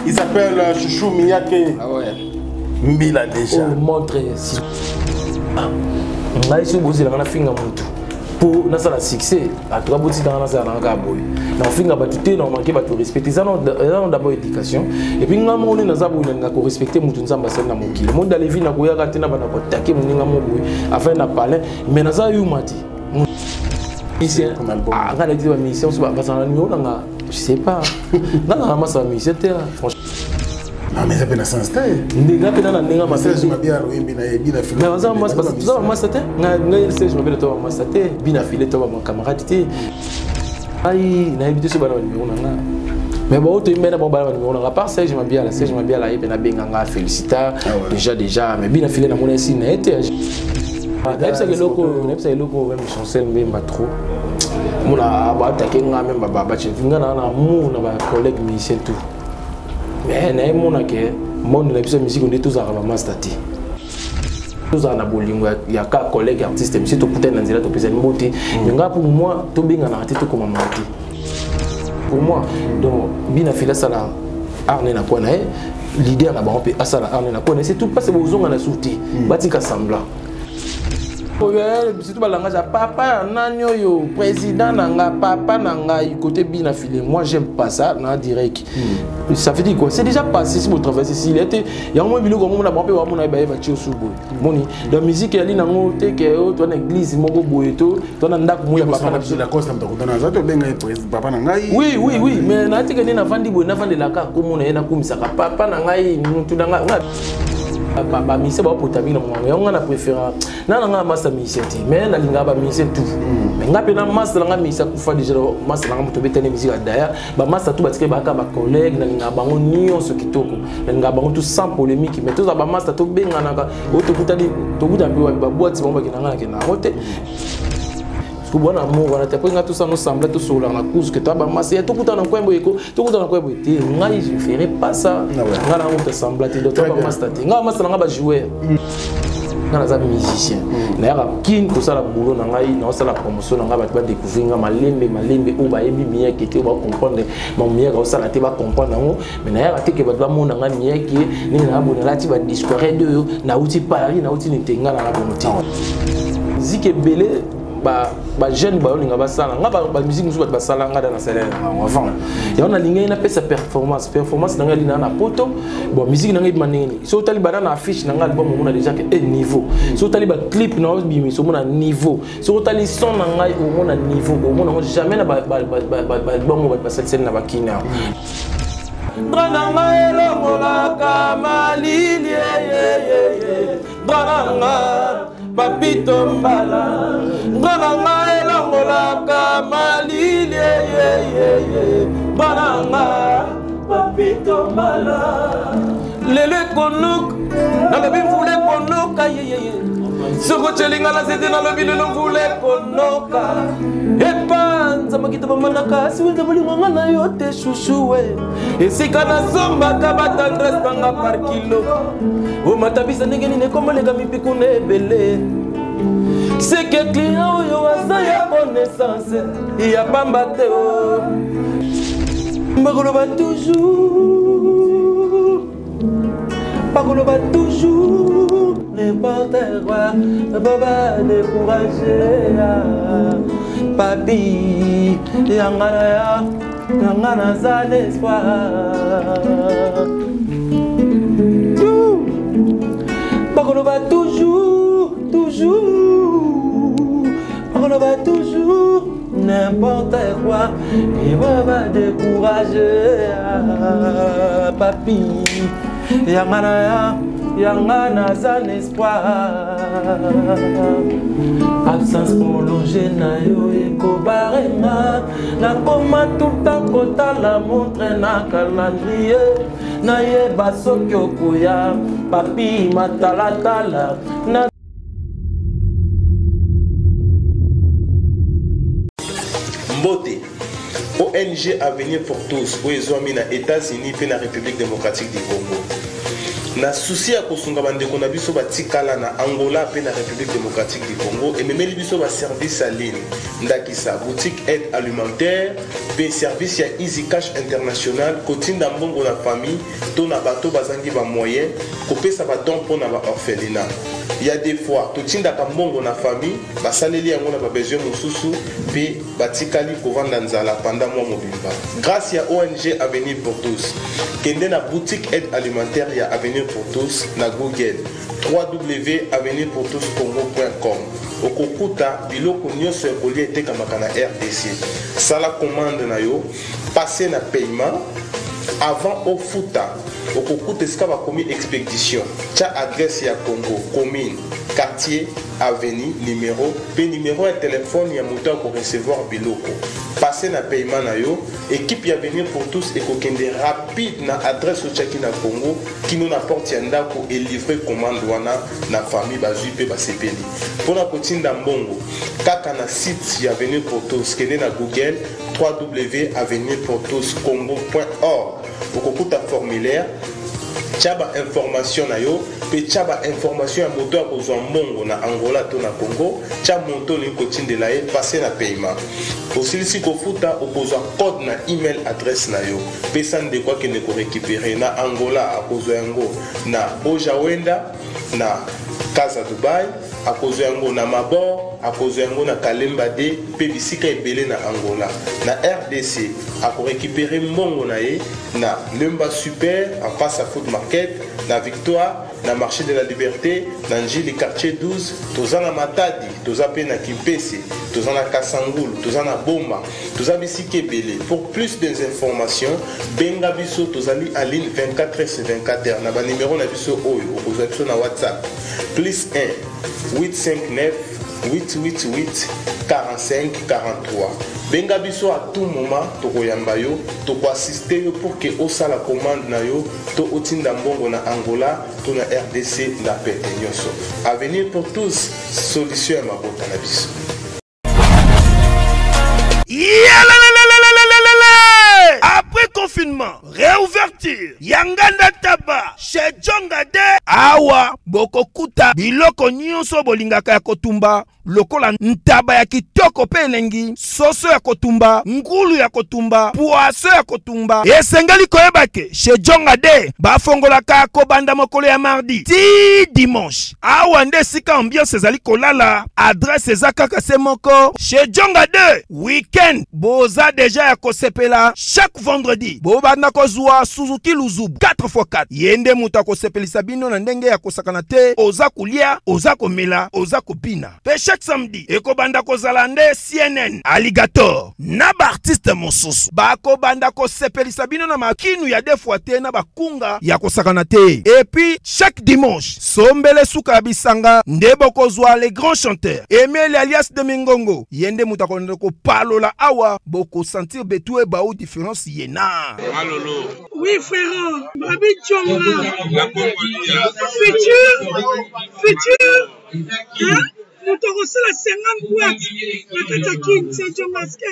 Il s'appelle euh, Chouchou Miyake. Ah ouais. Mbila déjà. Oh, montre si. Ngai soki bozelaka nafinga motu mpo nasala succès atuka botikanga nasala nanga kaka boye nakofinga bato te na manke bato respecte eza nano d'abord éducation epuis nga moko nde naza boye nalinga korespecte motu nzambe asali na mokili monde alevi nakoyaka te na banda koatake moninga mo boye afin na palin mais naza yuma te musicien ah nga nayebi te bamusicien mosusu bazala na nimero nanga je sais pas nga nanga masa bamusicien te franchement Non, mais eza mpe na sens te nde nga mpe na na ndenge mabe mabe aloyembi na ye bina file baza toza bamasa te ngai serge mabe to bamasa te bina file to bacamarade te ngai nayebi te so bana banimero na nga mais bao toyembi na bango bana banimero na nga part serge mabiala serge mabiala ye mpe nabenga nga félicita ah déjà déjà mais bina file namona esi na ye te nayebisaka eloko oyo nayebisaka eloko oyo meme chancel mbemba trop mona baatake nga meme babache nga na na amour na bacollègue musicien tout mais naye mona ke monde na biso ya musique nde tozalaka bamasta te tozala na bolingo ya ka collègue artiste monsieur tokutani na nzela topesani mbote mais nga pour moi tobenganaka te tokomamaka te pour moi donc bina fili asala arne na kwa na ye leader na bango mpe asala arne na kwa na ye c'est tout parce bozonga na su te hmm. batika semblant surtout balangage ya papa ya nani oyo président na nga papa na ngai côté bina file moi j'aime pas ça na direct mm. ça veut dire quoi c'est déjà passé si botravaille esili ete yango moi biloko yango mona bango mpe bamona ye baye batie osu boye moni donc musique eyali nango te ke oyo toa na église moko boye to toa na ndako moko ya papa na biso papa na ngai oui oui oui mais natika nde navandi boye navandelaka komona ye nakumisaka papa na ngai mutu na ngai bamusicien baopota mingi na mongongo yango ngai na préféra na na ngai masta musicien te mais nalingaka bamusicien tout hmm. mais ngai mpe na masta na ngai musicien akufa déjà masta na ngai moto obetani musique ya daya bamasta tout batikali bayaka bacollègue nalingaka bango nyonso kitoko nalingaka bango tout sans polémique mais tozala bamasta tobenganaka oyo tokutani tokutana mpe wapi babwati bango bakenda ngai nakenda yango te bwana amour wana te apres ngai tosala nosembla tosololaka na kuzu ke toya bamasa ya tokutana na nkwembo eko tokutana na nkwembo te ngai je ferai pas ça ah ngai na moto asembla te donc toya bamasta te ngai bamasta na ngai bajoueur mm. ngai naza musicien mm. nayaka kin kosala boulot na ngai naosala promotion na ngai bato badécouvrir ngai malembe malembe oyo bayebi miyeke te oyo bacomprendre mamiyeke osala te bacomprendre yango mais nayaka te ke bato bamona ngai miyeke ndenge naa boye nalati badiscored oyo nauti paris nauti nete ngai nanga bongo te miziki ebele bajeune bayolinga basala nga bamusike mosusu bato basala nga da na salaire na bango avant yango nalingaki napesa performance performance na ngai elinaa na poto bon musique na ngai ebima ndenge nini soki otali banda na affiche na ngai album omona déjà ke e niveau soki otali baclip na obimisa omona niveau soki otali son na ngai omona niveau omona yango jamais na baalbum oyo bato basalisani na bakini awa dra na ngai elongolaka malili dra na nga papito mbala dra na ngai elongolaka malili dra na nga papito mbala lelo ekonoka nalobi mvula ekonoka yeyeye soki otyeli nga na zete nalobi lelo mvula ekonoka epanza makita bamanaka siwenza bolingo nga na yo te shushuwe esika nasombaka batendresse nanga par kilo omatabisa ndenge nini ekomoleka mipiku na ebele seke client oyo aza ya connaissance ya pamba te o bakoloba toujours bakoloba toujours n'importe quoi baba découragé papi yanga na ya yanga naza l'espoir bakoloba toujours toujours bakoloba toujours n'importe quoi et baba découragé papi yanga na ya yanga naza na espoir absence prolonge na yo ekobarenga nakoma tout temps kotala montre na calendrier nayeba soki okoya papi matalatala na Mbote. ONG Avenir pour tous oyo ezwami na États-Unis mpe na République démocratique du Congo. Na souci ya kosunga bandeko na biso batikala na Angola mpe na République démocratique du Congo, ememeli biso ba service ya ligne, ndakisa boutique aide alimentaire mpe service ya Easy Cash International, kotinda mbongo na famille to na bato bazangi ba moyen, kopesa ba don mpo na ba orphelinat. Ya des fois totindaka mbongo na famille, basaleli yango na ba besoin mosusu mpe batikali kovanda nzala pendant mois mobimba. Grâce ya ONG Avenir pour tous, kende na boutique aide alimentaire ya Avenir pour tous na Google www.avenirpourtouscongo.com, okokuta biloko nyonso ya kolia etekamaka na RDC. Sala commande na yo, passe na paiement avant ofuta, okokuta esika bakomi expédition, tia adresse ya Congo, commune, quartier, avenue, numéro mpe numéro ya telefone ya moto akorecevoir biloko. Passe na paiement na yo, équipe ya Avenir pour tous ekokende rapide na adresse otiaki na Congo kino na porte ya ndako, elivre commande wana na famille, bazwi mpe basepeli. Mpona kotinda mbongo kaka na site ya Avenir pour tous, kende na Google www.avenirpourtouscongo.org, okokuta formulaire, tia bainformation na yo mpe tia bainformation ya moto ya kozwa mbongo na Angola to na Congo, tia moto olingi kotindela ye, passe na paiement. Osilisi kofuta, okozwa code na email adresse na yo, pesa ndeko akende korécupérer na Angola. Akozwa yango na Ojawenda, na Casa Dubai, akozwa yango na Mabor, akozwa yango na Kalemba de mpe bisika ebele na Angola. Na RDC, akorécupérer mbongo na ye na Lemba Super, en face à Food Market, na Victoire, na Marché de la Liberté, na Njili quartier 12, toza na Matadi, toza mpe na Kimpese, toza na Kasangulu, toza na Boma, toza bisika ebele. Pour plus d'informations, benga biso, tozali en ligne 24 h sur 24 heures na banimero na biso oyo okozwa biso na WhatsApp: plus 1 859 888 45 43. Benga biso à tout moment, tokoyamba yo, tokoassiste yo pour ke osala commande na yo to otinda mbongo na Angola to na RDC na pete nyonso. Avenir pour tous, solution ya mabota na biso. Yalalalalalalalala! Après confinement, réouverture Yanganda Taba chez Jonga de awa, bokokuta biloko nyonso bolingaka ya kotumba, lokola ntaba ya kitoko mpe elengi, soso ya kotumba, ngulu ya kotumba, poisson ya kotumba. Esengeli koyeba ke chez Jonga de bafongolaka kobanda mokolo ya mardi ti dimanche. Awa nde esika ambiance ezali kolala. Adresse eza kaka se moko, chez Jonga 2. Weekend boza deja ya kosepela. Chaque vendredi bobanda kozwa Suzuki Luzubu 4x4. Ye nde moto akosepelisa bino na ndenge ya kosakana te. Oza kolia, oza komela, oza kobina. Mpe chaque samedi ekobanda kozala nde CNN Alligator na baartiste mosusu bakobanda kosepelisa bino na makinu ya deux fois te, na bakunga ya kosakana te. Et puis chaque dimanche, sombele suka ya bisanga, nde bokozwa les grands chanteurs Emile alias de Mingongo. Ye nde moto akolanda kopalola awa, bokosentir betu ebau différence yena. Malolo. Oui, frère, Babi Djonga. La Congolia. Futur, futur, hein? Moto akosala 50 boîte na kati ya Kin, c'est Djongaske.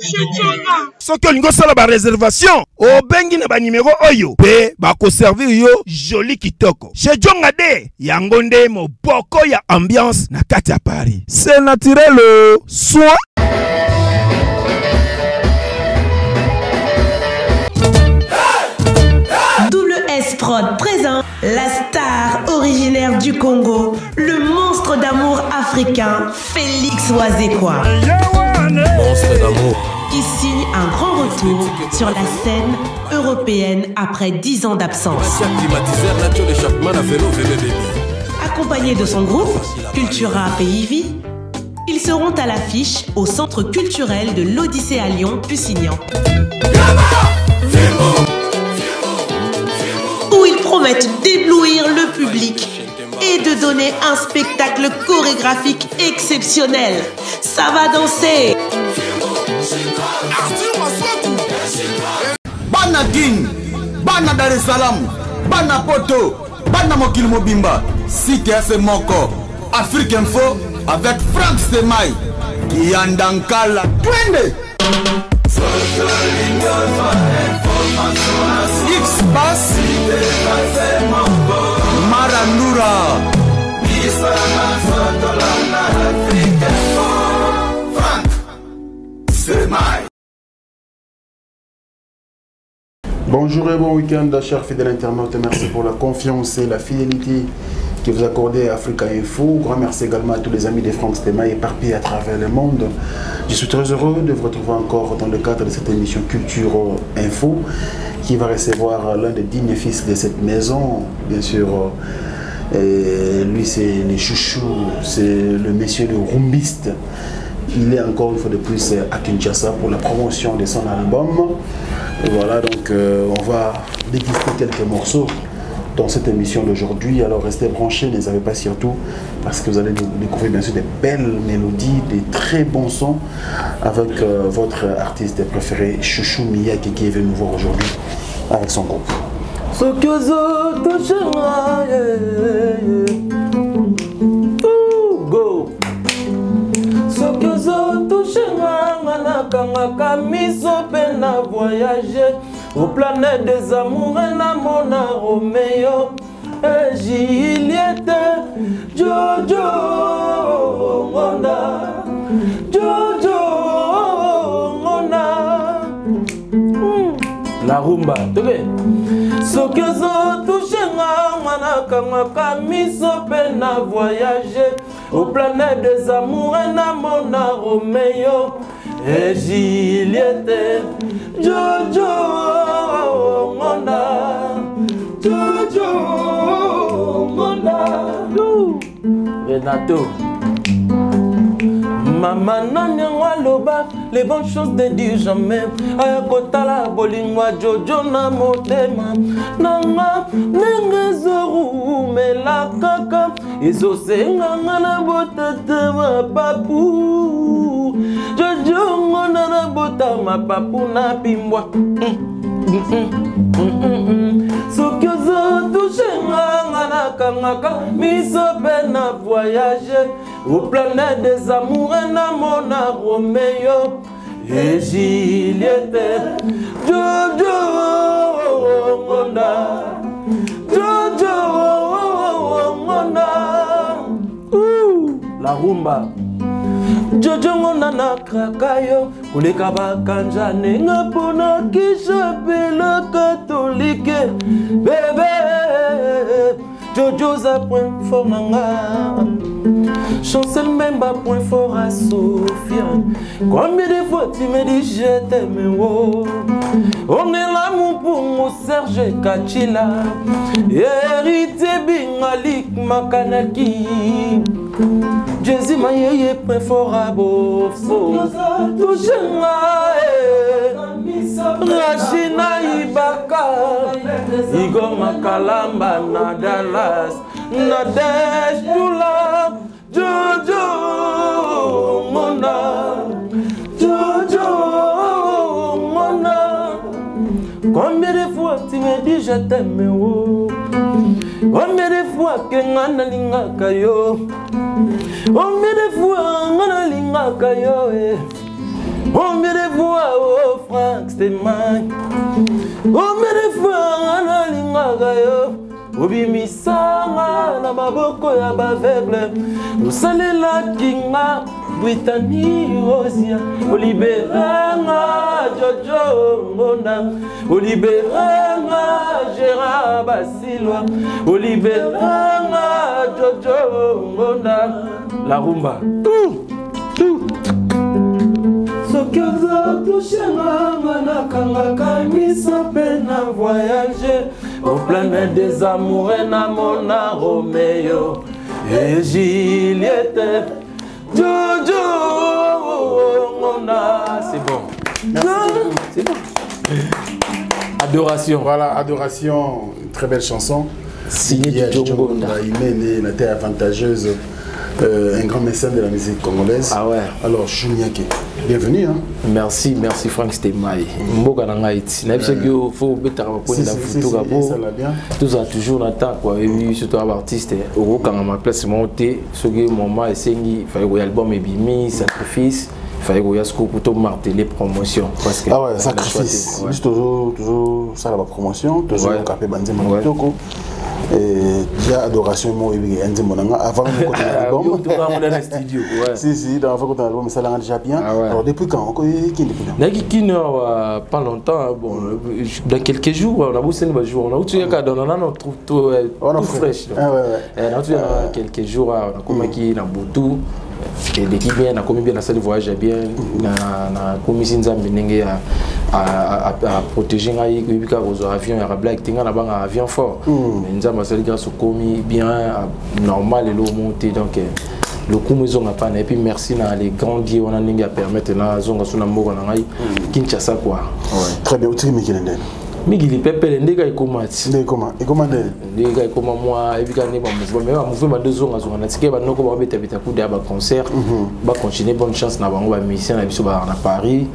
Chez Djonga. Soki olingi osala baréservation, obengi na banimero oyo mpe bakoservir yo joli kitoko. Chez Jonga de, yango nde moboko ya ambiance na kati ya Paris. C'est naturel o, soin. Double S Prod présente la star originaire du Congo, le monstre d'amour africain, Félix Wazekwa, Monstre d'amour. Qui signe un grand retour sur la scène européenne après 10 ans d'absence. Tia climatiseur na tio l'échappement na vélo vebe baby. Accompagné de son groupe, Cultura Pays Vie, ils seront à l'affiche au Centre culturel de l'Odyssée à Lyon, Pusignan, où ils promettent d'éblouir le public et de donner un spectacle chorégraphique exceptionnel. Ça va danser! Bana Kin, bana Dar es Salaam, bana Poto, bana mokili mobimba, site ya se moko, Afrique Info avec Frank Semai Kiyandankala, twende. X pass. Marandura. Bonjour et bon week-end, chers fidèles internautes. Merci pour la confiance et la fidélité que vous accordez à Africa Info. Grand merci également à tous les amis de Franck Stema éparpillés à travers le monde. Je suis très heureux de vous retrouver encore dans le cadre de cette émission Culture Info qui va recevoir l'un des dignes fils de cette maison, bien sûr. Et lui, c'est le chouchou, c'est le monsieur le rumbiste. Il est encore une fois de plus à Kinshasa pour la promotion de son album. Et voilà, donc on va déguster quelques morceaux dans cette émission d'aujourd'hui. Alors restez branchés, ne savez pas surtout, parce que vous allez découvrir bien sûr des belles mélodies, des très bons sons avec votre artiste préféré, Chouchou Miyake, qui est venu nous voir aujourd'hui avec son groupe. Soki ozotouche ngai, go. Soki ozotouche nga, nakangaka miso mpe na voyage au planète des amoureux, namona Romeo et Juliette, Jojo Ngonda, Jojo Ngonda. La rumba, toke. Soki ozotouche nga, nakangaka miso mpe na voyage au planète des amoureux, namona Romeo et Juliette, Jojo Ngonda, Jojo Ngonda. Renato. Mama nani yango aloba les bonnes choses ne durent jamais. Aya kotala bolingo ya Jojo na motema nanga ndenge ezorumela kaka ezosenganga na botata mapapu. Jojo ngona na bota mapapu na pimbwa. Soki ozotouche nganga nakangaka miso mpe na voyage au planète des amoureux, namona Romeo et Juliette, Jojo Ngonda, Jojo Ngonda. La rumba. Jojo Ngonda na kraka yo koleka bakanja nenga mpona kishapela katolike bebe. Jojo za point fort nanga Chancel Mbemba point fort à Sophia. Combien de fois tu me dis je t'aime, oh. On est là mon pour mon Serge Kachila, Héritier Bingalik Makanaki, Jésus Mayeye point fort à Bofo. Touche-moi, Rachina Ibaka, Igor Makalamba na Dallas, Nadège Tula, Jojo Ngonda, Jojo Ngonda. Combien de fois tu me dis je t'aime, oh. Combien de fois que nga nalingaka yo, combien de fois nga nalingaka yo, eh. Combien de fois, oh Franck Stemay, combien de fois nga nalingaka yo. Obimisanga na maboko ya baveugle, osalelaki nga Brittany Rosia, oliberanga Jojo Ngonda, oliberanga Gérard Basilwa, oliberanga Jojo Ngonda. La rumba. Tout, tout. Soki ozotouche nga, nakangaka miso mpe na voyage au planète des amoureux, namona Romeo et Juliette, Jojo Ngonda. C'est bon. C'est bon. Adoration. Voilà, Adoration, une très belle chanson. Signé Jojo Ngonda. Il met la terre avantageuse. Un grand mécène de la musique congolaise. Ah ouais. Alors, Chouchou Miyake, bienvenue. Hein. Merci, merci Franck Stemay. Mboka na ngai ti. Na biso ki faut betaka ba poni na futu ka bo. Tous a toujours na temps quoi. Et puis surtout ba artiste okokanga ma place monter, soki moment esengi fallait ko album ebimi, sacrifice. Fallait koya sikoyo po tomarteler promotion parce que ah ouais, sacrifice biso toujours tozosala bapromotion, tozoyoka mpe banzembo kitoko. Déjà adoration moko oyebiki ya nzembo na nga avant même kota na album. Na studio. Si si, donc avant kota na album esalanga déjà bien. Ah ouais. Alors depuis quand okoyeki? Depuis quand? Nayaki Kino awa pas longtemps, bon, dans quelques jours nabosani bajour nauti yaka dans nano tout fraîche. Nauti yaka quelques jours awa, nakomaki na butu, eleki bien, nakomi bien, nasali voyage ya bien, nakomisi Nzambe ndenge aprotéger ngai. Oyebi kaka kozwa avion yaka blague te, ngai nabanga avion fort, mais Nzambe asali grâce, okomi bien normal, elo mo te. Donc lokumu ezonga pana et puis merci na les grands dieux wana ndenge apermettre nazonga so na mboka na ngai Kinshasa quoi. Très bien. Otiki mikili ndenge? Mikili pepele ndenge ekoma ti. Nde ekoma, ekoma ndenge? Ndenge ekoma mwa ebi kaka nde bamouvement, mais bamouvement bando ezongazonga na tike banoko baobetabeta kuda ya baconcert, bacontinue, bonne chance na bango. Bamusicien na biso bazalaka na Paris,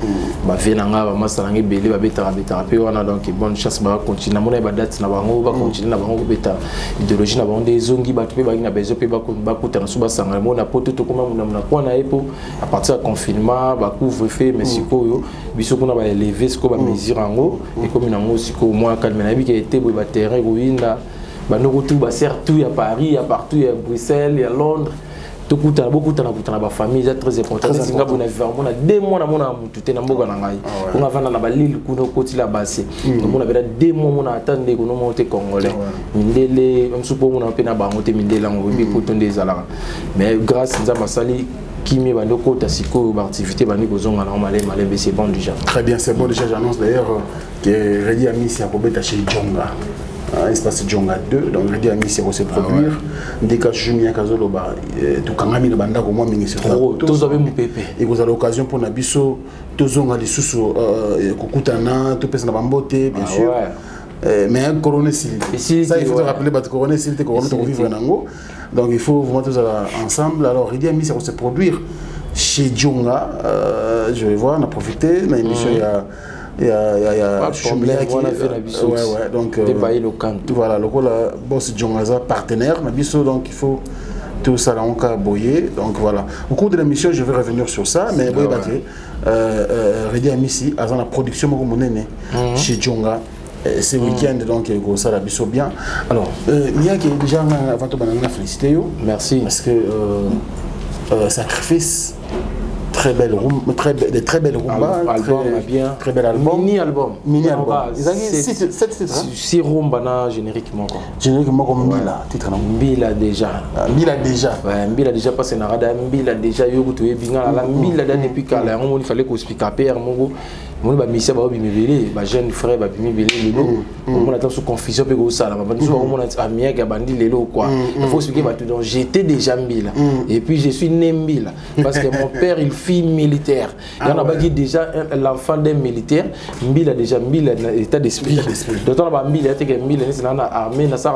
bavie na nga, bamasa na nga ebele babetaka betaka mpe wana, donc bonne chance, bacontinue. Namona ye badate na bango, bacontinue na bango kobeta idéologie na bango nde ezongi. Bato mpe baki na besoin mpe bakutana so basangana mo na poto, tokoma monamona kwa na ye mpo à partir ya confinement, bacouvre-feu, mais sikoyo biso kuna baélever sikoyo bamesure yango, ekomi nango sikoyo mwa calme. Nayebi ke ete boye baterrain ekoyinda, bandoko tu basere tout ya Paris, ya partout, ya Bruxelles, ya Londres, tokutana, bokutana kutana bafamille, eza très important. Neti nga boye na vivre mona 2 mois namona mutu te na mboka na ngai, onga vanda na balile kuna, okotila base, omona pena 2 mois mona ata ndeko nomo te congolais, mindele mosusu mpo omona mpe na bango te, mindele yango oyebi poto nde ezalaka. Mais grâce Nzambe asali kimi bandi okota sikoyo, baactivité bandi kozonga nango malembe malembe, c'est bon déjà. Très bien, c'est bon déjà. J'annonce d'ailleurs que Reddy Amisi akobeta chez Jonga, espace Jonga 2. Donc Reddy Amisi se produire ndeka Jumia kazoloba tokangami na bandako mwa mingi. Tozwa mpe mopepe. Ekozala occasion mpona biso tozonga lisusu kokutana, topesa na bambote bien sûr. Mais corona esili, ça il faut te rappeler bato, corona esili te, corona tokovivre nango, donc il faut vraiment tous ensemble. Alors Reddy Amisi se produire chez Jonga, je vais voir, on a profité na émission ya ya Choumiaki, ouais, donc voilà, lokola boss Jonga aza partenaire na biso, donc il faut tout ça là on boye. Donc voilà, au cours de l'émission je vais revenir sur ça, mais boye bake Reddy Amisi aza na production moko monene chez Jonga ce week-end, donc ekosala biso bien. Alors Miyake, déjà avant tobanda na félicité yo. Merci. Parce que sacrifice, très belle rumba, très, de très belles rumba. Album très, bien. Très bel album. Mini album. Mini album. Sept titres, hein? Six rumba na générique moko. Générique moko Mbila, titre non? Mbila déjà. Ah, Mbila déjà. Ouais, Mbila déjà parce que na rada Mbila déjà yo kutu ebinga la Mbila da depuis kala yango il fallait ko expliquer père moko moni bamisia baobima ebele, bajeune frère babimi ebele lelo, omona ata so confusion mpe kosalama, bato so bakomona amiaki abandi lelo quoi. Il faut expliquer bato. Donc j'étais déjà Mbila et puis je suis né Mbila parce que mon père il fut militaire. Yango nabaki déjà l'enfant d'un militaire, Mbila déjà, Mbila na état d'esprit. Donc tona bambila teke Mbila neti na armée, naza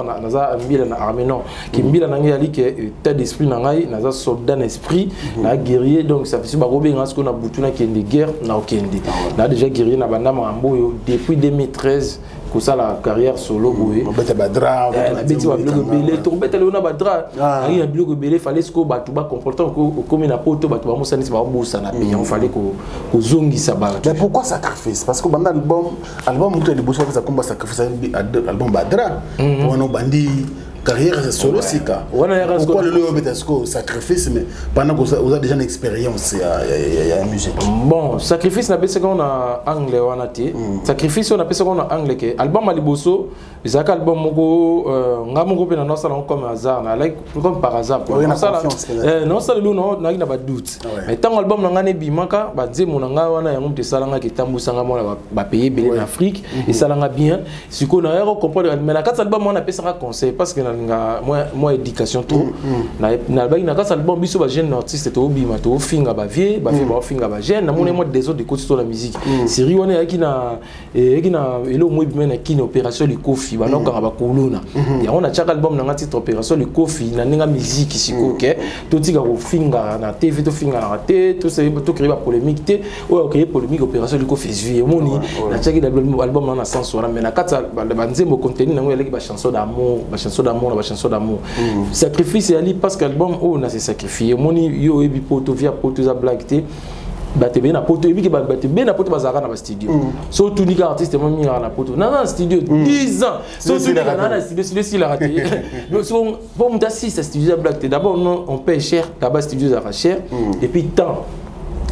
Mbila na armée, non, ke Mbila na ngai yali ke état d'esprit na ngai, naza soldat na esprit, na guerrier. Donc ça fait bakobenga sikoyo na butu nakende guerre, na okende na déjà guerrier na banda makambo oyo depuis 2013, kosala carrière solo boye. Obeta badra. Nabeti babiloko ebele, tokobeta lelo na badra ayaki na biloko ebele. Fallait sikoyo bato bacomprendre okomi na poto, bato bamosanisi, babosana mpe yango fallait kozongisa bato. Mais pourquoi sacrifice? Parce que banda album moto ya liboso apesa komba sacrifice, album badra wana obandi carrière solo sika. Pourquoi lelo obeta sikoyo sacrifice, mais pendant que oza déjà une expérience ya musique? Bon, sacrifice napesaka ngo na angle wana te. Sacrifice oyo napesaka ngo na angle ke album ya liboso ezalaka album moko nga moko mpe na nasala yango comme hasard, na like comme par hasard. Naosala lelo nayaki na badoute, mais ntango album na ngai nebimaka, banzembo na ngai wana yango moto esalangaki, etambwisanga mwana bapays ebele na Afrique, esalanga bien. Sikoyo nayaka comprendre, mais na kati album wana napesaka conseil parce que nalinga mwa éducation trop. Nalobaki na kati album, biso bajeune artiste toobima, toofinga bavie, bavie baofinga bajeune, namoni mwa désordre ekoti to na musique. Série wana eyaki na eloko mo ebima na Kini, opération Likofi, banokanga bakuluna yango. Natiaka album nanga titre opération Likofi na ndenge musique. Sikoyo ke totika kofinga na TV, tofinganaka te, tocréer bapolémique te. Oyo ocréer polémique, opération Likofi ezwi. Omoni, natiaki album nanga na sens wana, mais na kati ya banzembo, contenu nango elaki bachanson d'amour, bachanson d'amour na bachanson d'amour. Sacrifice eyali parce que album oyo na se sacrifie. Omoni, yo oyebi poto via poto eza blague te. Bato ebele na poto, ebiki bato ebele na poto bazalaka na bastudio. So otuni kaka artiste mo mingaka na poto, naza na studio 10 ans. So otuni kaka naa na studio, studio esilaka te. So mpo moto asisa studio eza blague te. D'abord, non, on paye cher là-bas, studio ezalaka cher. Et puis temps,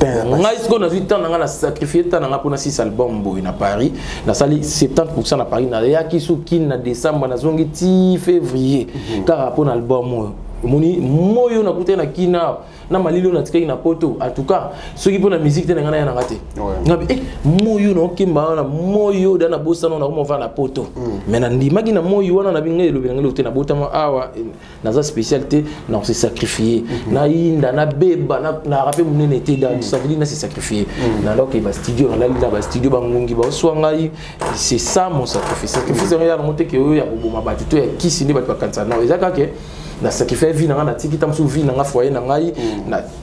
ngai sikoyo nazwi temps na ngai, na sacrifie temps na ngai mpona 6 album boye na Paris. Nasali 70 na Paris, nayaki soki na décembre, nazongi ti février kaka mpona album oyo. Omoni moyo nakutaki na kina na malili oyo natikaki na poto. En tout cas, soki mpo na musique te, na ngai naya nanga te. Ngabi eh, moyo naokemba wana, moyo da nabosana, nakoma ovanda na poto. Mais nandimaki na moyo wana, nabi ngai elobi na ngai te, nabotama awa, naza spécial te, na se sacrifier, nayinda, nabeba, na rape monene te. Ça veut dire na se sacrifier, naloke bastudio, nalali na bastudio, bangungi baoswa ngai. C'est ça mon sacrifice. Sacrifice yango ya nango te ke oyo ya koboma bato to ya kisi nde bato bakanisa. Non, eza kaka na sacrifice vie na ngai, natiki ta mosusu vie na ngai, foyer na ngai.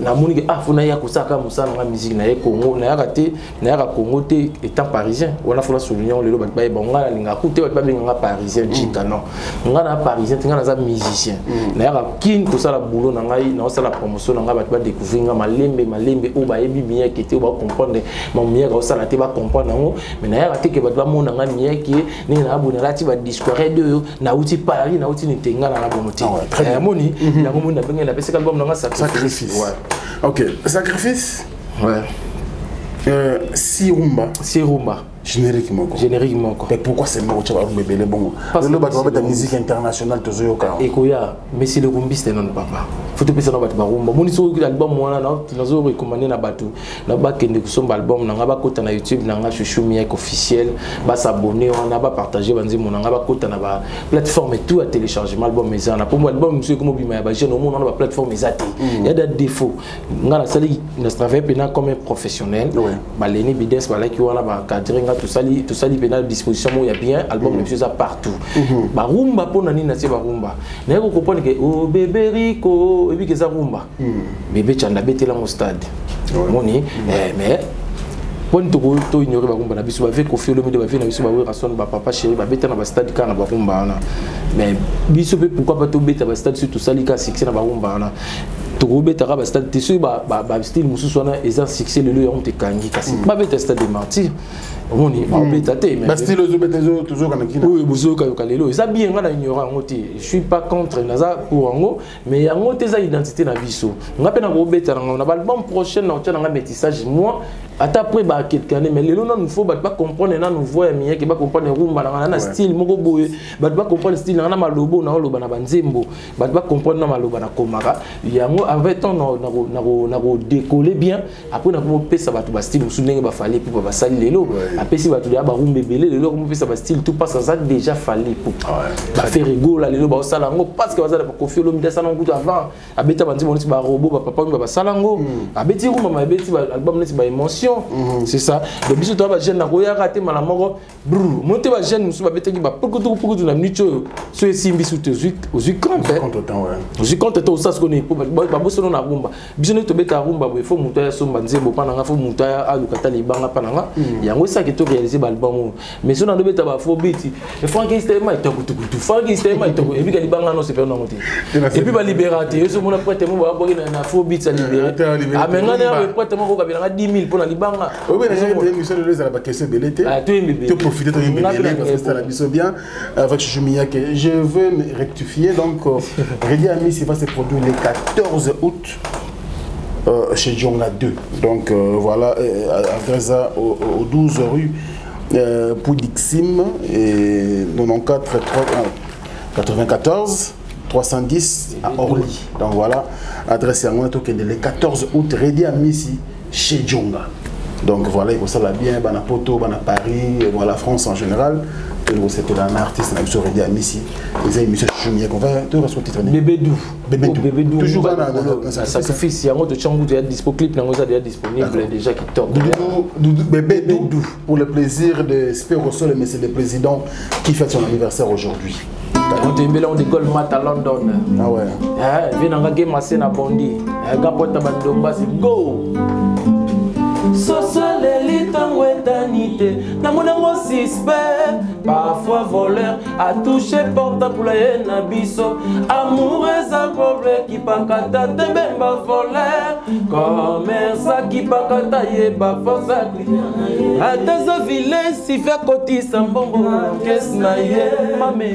Namoni ke ah, fo naya kosala kaka mosala na ngai, musique. Naye Congo, nayaka te, nayaka Congo te étant parisien. Wana fo na souligner lelo, bato bayeba ngai nalingaka ku te bato babenga nga parisien jika. Non, ngai na parisien te, ngai naza musicien. Nayaka Kine kosala boulot na ngai, naosala promotion na ngai, bato badécouvrir ngai malembe malembe. Oyo bayebi miyeke te, oyo bacomprendre mamiyaka osala te, bacomprendre yango. Mais nayaka te ke bato bamona ngai miyeke ndenge na boye, nalati badiscored oyo, nauti Paris, nauti nete, ngai na bongo te. Amoni yango, moni nabenge, napesaka album na nga Sacrifice. Ok, Sacrifice. Ouais. Si rumba. Si rumba. Générique moko. Générique moko. Mais pourquoi c'est moko? Tia barumba ebele bongo, lelo bato babeta musique internationale, tozoyoka. Ekoya, mais c'est le rumbiste nano papa, faut topesa na bato barumba. Moni soki album wana, nazo recommande na bato na bakende kosomba album na nga, bakota na YouTube na nga, Chouchou Miek officiel, basabone wana, bapartage banzembo na nga, bakota na baplateforme tout ya téléchargement, album eza na pombo. Album mosusu ekoma obima ya bajeune, omona wana baplateforme eza te, ya da défaut. Nga nasali, na travaille mpena comme un professionnel. Baleni bides balaki wana, bacadre nga, tosali, tosali mpena disposition moko ya bien. Album na biso eza partout. Barumba mpo na nini natie barumba? Naye kocomprendre ke o bebe Rico ebiki eza rumba, bebe Chanda abetelango stade, omoni. Mais mponi toignore barumba na biso? Bave Kofi Olomide, bave na biso baWerason, bapapa chéri, babeta na bastade kaka na barumba wana. Mais biso mpe, pourquoi pas tobeta bastade? Soki tosali kaka succès na barumba wana, tokobetaka bastade te. Soki bastyle mosusu wana eza succès lelo, yango tekangi, kasi babeta stade de martyr, omoni, babeta te. Oyo bozoyokayoka lelo eza bien, nga na ignore yango te, je suis pas contre, naza pour yango. Mais yango te eza identité na biso. Nga mpe nakobeta nango na baalbum prochaine, na kotia nanga métissage moi ata après ba quelques années. Mais lelo nanu fo bato bacomprendre nanu voix ya miyeke, bacomprendre rumba nanga na style moko boye, bato bacomprendre style nanga na malobo na oloba na banzembo, bato bacomprendre na maloba nakomaka yango. Avec temps nakodécoller bien, après nakomopesa bato bastyle mosusu ndenge baFally Ipupa basali lelo. Apesi bato ya barumba ebele, lelo akomopesa bastyle tout parce aza déjà Fally Ipupa. BaFerre Gola lelo baosala yango parce que baza na Kofi Olomide, asala yango kutu avant, abeta banzembo neti barobo, bapapa oyo basala yango, abeti rumba, abeti album neti baémotion. C'est ça. Donc biso toya bajeune, nakoyaka te mbala moko brr. Mo te, bajeune mosusu babetaki bapukutu pukutu na minute oyo, so esimbi su te, ozwi compte, ozwi compte te. Osala sikoyo babosono na rumba. Biso nde tobeta rumba boye, fo moto aya somba nzembo mpa na nga, fo moto aya aluka ta libanga mpa na nga. Yango esalaki to réaliser baalbum oyo. Mais so nandobeta bafo biti Frank Stema etokutukutu, Frank Stema etoku, ebika libanga no sepela nango te. Et puis balibéra te, yo so mona prêtre mo babwaki na faux beat alibéré. Mais nga na prêtre moko okabelanga 10 000 mpo na libanga. Émission lelo ezala baquestion ebele te, toprofite toyemba ebele parce que c'est la biso bien avec Chouchou Miyake. Je veux me rectifier donc, Reddy Amisi va se produire le 14 août chez Djonga 2. Donc voilà, adresse au 12 rue Poudixim et 94 3, 94 310 à Orly. Donc voilà, adresse yango tokende le 14 août, Reddy Amisi chez Djonga. Donc voilà, il faut ça bien, bana Poto, bana Paris, voilà, France en général. C'était un artiste, na biso Reddy Amisi. Eza émission Chouchou Miyake, on va tout reste titre. Bébé Dou. Bébé Dou. Bébé Dou. Toujours na sacrifice yango to changu ya dispo, clip nango eza déjà disponible, déjà qui top. Doudou, Bébé Dou, pour le plaisir de Spero Sol, mais c'est le président qui fête son anniversaire aujourd'hui. Toyembela, on décolle mat à London. Ah ouais. Vie nanga ge mase na bondi gapota bandombasi go. Sosoleli ntango etani te. Namoni yango suspect, parfois voleur atouche portable ye na biso. Amour eza problème kipakata te bemba voleur commerce akipakata ye baforce ata aza vile sifi akotisa mbongo kese na ye mame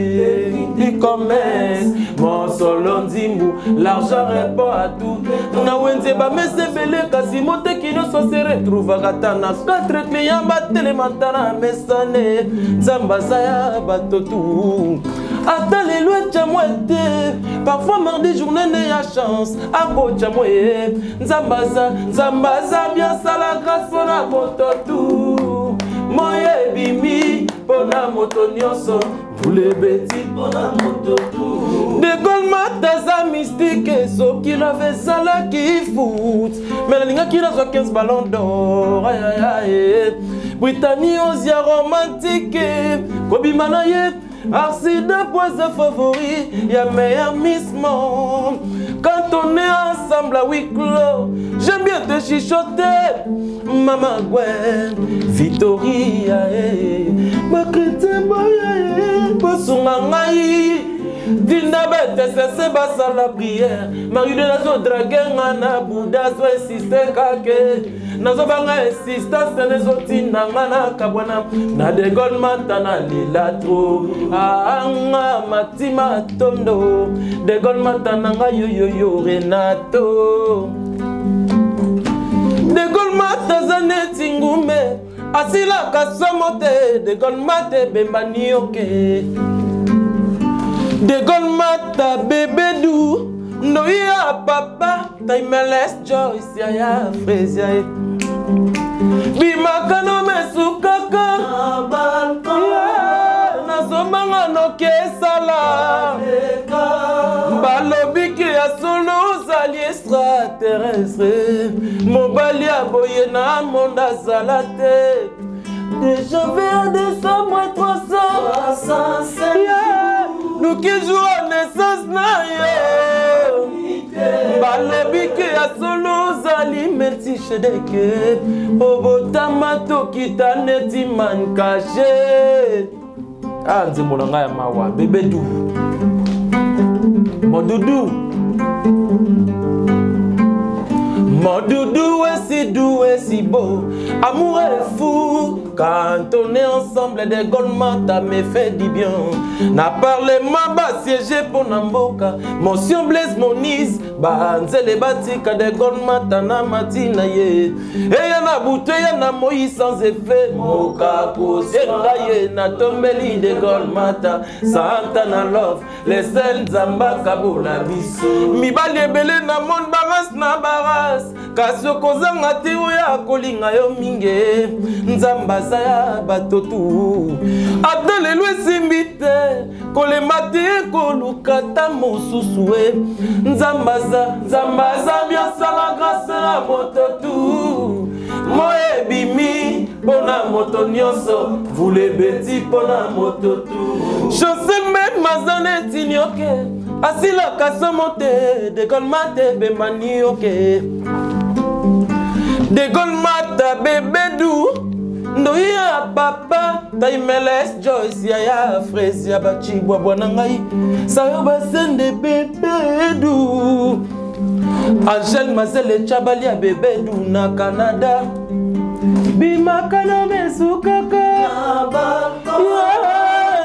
e-commerce mosolo nzimbu l'argent répond à tout na wenze bamesa ebele kasi moteki nyonso se retrouvaka ata na 4 client batelema ata na mesane nzambe aza ya bato tu ata lelo etya mwa te parfois mardi journée ne ya chance akotya mwa ye nzambe aza nzambe aza biasala grâce mpona moto tu moye ebimi mpona moto nyonso Bulebeti mpona moto tu De Gaulle mataza mystique soki love ezalaki foot me nalingaki nazwa 15 ballon d'or ayayaye Britannie ozia romantique kobima na ye Arcida poisa favori ya meilleur Miss Monde. Quand on est ensemble à huis clos, j'aime bien te chuchoter. Mama Gwen, Victoria, eh. Bakretien boya, eh. Bosunga ngai. Dinda betesese basala prière. Marie de nazo drague nga na Bouddha azo insiste kake. Nazobanga insistance nezotinda nga na kabwana na de Gaulle mata na lela trop. Anga matima tondo de Gaulle mata na nga yoyoyo Renato. De Gaulle mata aza neti ngume asilaka somo te. De Gaulle mata ebemba nioke. De Gaulle mata bébé doux ndoi ya papa timeless Joyce ya ya Fresia ye. Bimaka no mesukaka nazobanga noki esala balobiki ya solo ozali extraterrestre mobali ya boye na monde azala te. De janvier à décembre 365 luki jour ya naissance na yo balobiki ya solo ozali meltichedeke obotama tokita neti mankashe. Ah, nzembo na ngai ya mawa bebe du mon doudou mon doudou est si doux et si beau, amour est fou. Quand on est ensemble, des Gaulle-Mata me fait du bien. Na parlement ba siégé pour Namboka, Motion Blaise Moniz, Banzele Batika des Gaulle-Mata na matina ye. Et ya na butu ya na moi sans effet. Moka kosenga ye na tombeli des Gaulle-Mata, Santa na love, les seuls Nzamba kabola biso. Mibali ebele na monde baras na baras. Kasi okozanga te oyo akolinga yo mingi. Nzambe aza ya bato tu. Ata lelo esimbi te, kolemba te koluka ta mosusu e. Nzambe aza, Nzambe aza biasala grâce na moto tu. Moye ebimi mpona moto nyonso, vule beti mpona moto tu. Chancel meme aza neti nioke, asilaka somo te, De Gaulle mate bemba nioke. De Gaulle mata bébé doux, ndoi ya papa, Timeless Joyce ya ya Fresia bachibwa bwa na ngai, sayo basende bébé doux. Angèle Mazele Chabali ya bébé doux na Canada. Bimaka na mesukaka.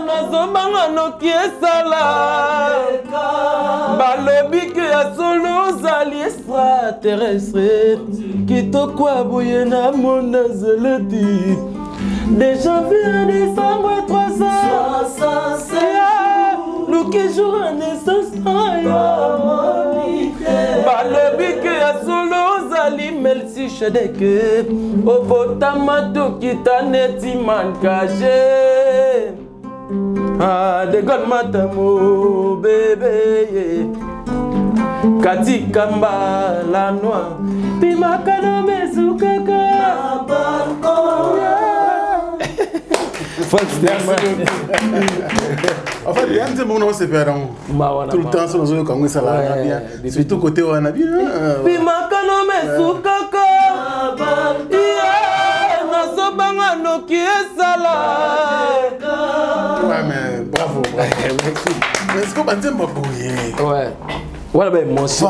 Nazobanga noki esala. Balobi ke ya solo ozali extraterrestre. Kitoko ya boye na mona zeleti. De janvier à décembre 365. Luki jour ya naissance na yo. Balobi ke ya solo ozali Melchizedek. Obotama tokita neti mankashe. Ah, de Gaulle mata mo bébé. Katika mbala noir. Pimaka na mesukaka. En fait, il y a un petit moment où c'est fait tout le temps, sur nos yeux, ça l'a bien. Surtout côté où on a bien. Pimaka na mesukaka. Nazobanga noki esala. Ouais, mais bravo, bravo. Merci. Mais est-ce que banzembo boye? Ouais. Wana ba émotion.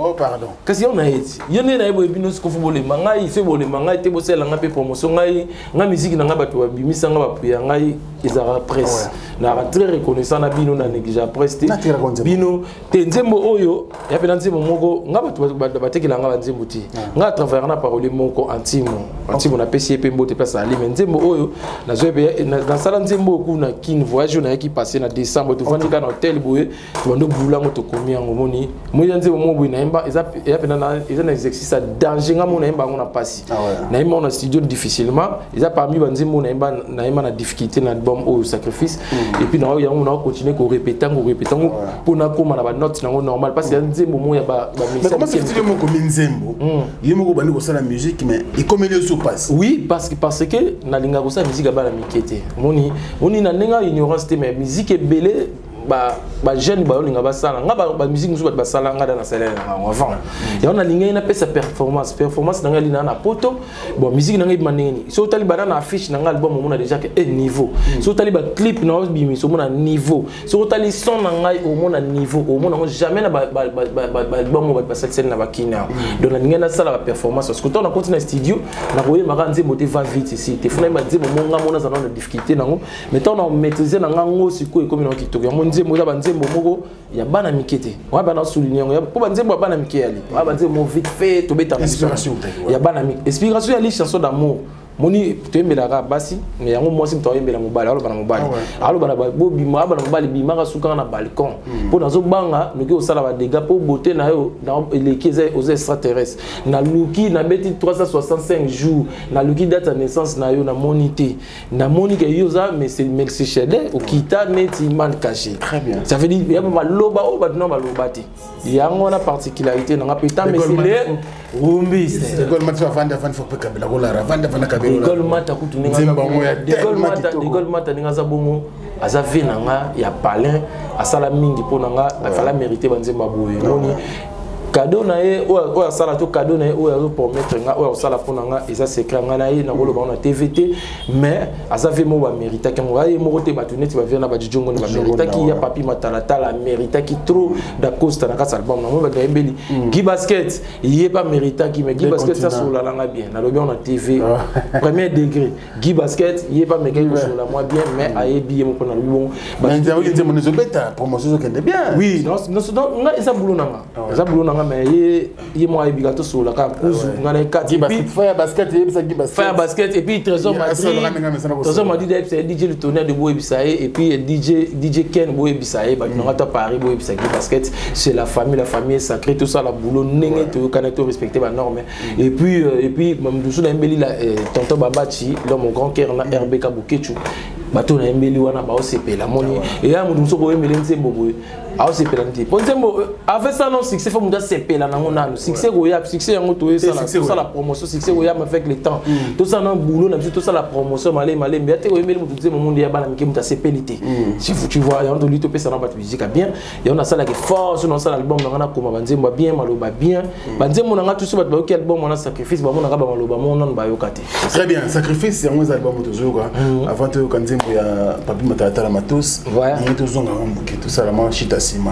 Oh, pardon. Kasi yo na ye ti. Yo nde na ye boye bino sikofu bolemba ngai, soki bolemba ngai te bosalela ngai mpe promotion ngai, ngai musique na ngai bato babimisa ngai bapuya ngai ezalaka presse. Naka très reconnaissant na bino na négligea presse te. Bino te nzembo oyo ya mpe na nzembo moko ngai bato batekela ngai banzembo te. Ngai atravaillaka na parolier moko Antimo. Antimo napesi ye mpe mbote place ali mais nzembo oyo nazwa mpe nasala nzembo oyo kuna Kin voyage oyo nayaki passé na décembre tovandi kaka na hôtel boye tobandi obula yango tokomi yango omoni moi eza nzembo moko boye nayemba eza mpena eza na exercice ya danger nga mo nayemba yango na mpasi nayemba yango na studio difficilement eza parmi banzembo nayemba nayemba na difficulté na album oyo sacrifice et puis nango yango nao continuer korépéta yango korépéta yango mpo nakóma na banote nango normal parce eza nzembo moko ya bamesime okomi nzembo yo moko obandi kosala musique mais ekomeli yo so mpasi oui parce que nalingaka kosala musique ya bana mike te omoni omoni na ndenge ya ignorance te mais musique ebele ba ba jeune ba olinga basala nga ba musique mususu bato basala nga da na salaire na bango avant yango nalingaki napesa performance performance na ngai elina na poto bon musique na ngai ebima ndenge nini soki otali banda na affiche na ngai album omona déjà ke e niveau soki otali baclip na obimisa omona niveau soki otali son na ngai omona niveau omona yango jamais na baalbum oyo bato basalisali na bakini awa donc nalingai nasala baperformance parce que ntango nakoti na studio nakoyembaka nzembo te va vite ici te fo nayemba nzembo mo ngai mona azala na difficulté nango mais ntango na maîtrise na nga ngo sikoyo ekomi na kitoko yango nzembo eza banzembo moko ya bana mike te wana bana souligne yango mpo banzembo ya bana mike yali wana banzembo vite fait tobetaka ya bana mike inspiration yali chanson d'amour moni toyembelaka basi mais yango mwasi moto ayembela mobali aloba na mobali aloba na bobima aloba na mobali bimaka sukaka na balcon mpo nazobanga noki osala badega mpo beauté na yo eleki oza extraterrestre naluki nabeti 365 jours naluki date ya naissance na yo namoni te namoni ke yo oza melchisedek okita neti man caché ça veut dire ya maloba oyo bato na baloba te yango wana particularité nanga mpe ta mesele rumbiste mata kutu ndenge mata ndenge aza bongo aza vie na nga ya palin asala mingi mpo na nga afala mérité banzemba boye moni cadeau na ye oyo asala to cadeau na ye oyo azopromettre nga oyo akosala mpo na nga eza secret nga na ye nakoloba ngo na tv te mais aza vie moko baméritaki yango aye moko te bato neti bavie na bajijongo nde baméritaki ya papi matalatala améritaki trop dacosta na kati album nango bato bayembeli Guy Basket ye mpe améritaki mais Guy Basket asolola nanga bien nalobi yango na tv premier degré Guy Basket ye mpe amekaki kosolola mwa bien mais ayebi ye moko nalobi bongo nzembo ezobeta promotion ezokende bien oui nga eza boulot na nga eza boulot na nga mais ye ye moko ayebi kaka tosolola kaka kuzu nga na ye kati faya basket eyebisa Guy Basket faya basket et puis Trésor Madrid Trésor Madrid ayebisa ye DJ le tonnerre de boyebisa ye et puis DJ Ken boyebisa ye bato nanga to Paris boyebisa Guy Basket c'est la famille, la famille est sacrée, tout ça la boulot ndenge toyokana to respecter ba normes et puis mosusu nayembeli la tonton Babachi, l'homme au grand cœur, na RBK Bokechu, bato nayembeli wana baosepela moni eya moto mosusu koyembeli nzembo boye aosepela te mpo nzembo avec ça non succès fo moto asepela nango nanu succès koya succès yango toyesala promotion succès koyama avec le temps tosala na boulot na biso tosala promotion malembe malembe ya te koyembeli moto nzembo monde ya bana mike moto asepeli te. Tu vois, yango toli topesa na bato musique ya bien. Yango nasalaki force nasala album nanga nakoma banzembo ya bien, maloba bien, banzembo nanga tuso bato bayoki album wana sacrifice bamonaka bamaloba mo nanu bayoka te. Très bien, sacrifice yango eza album tozoyoka. Avant toyoka nzembo ya Papi Matalatala Matos, yango tozonga ngo moke tosala mwa shita nsima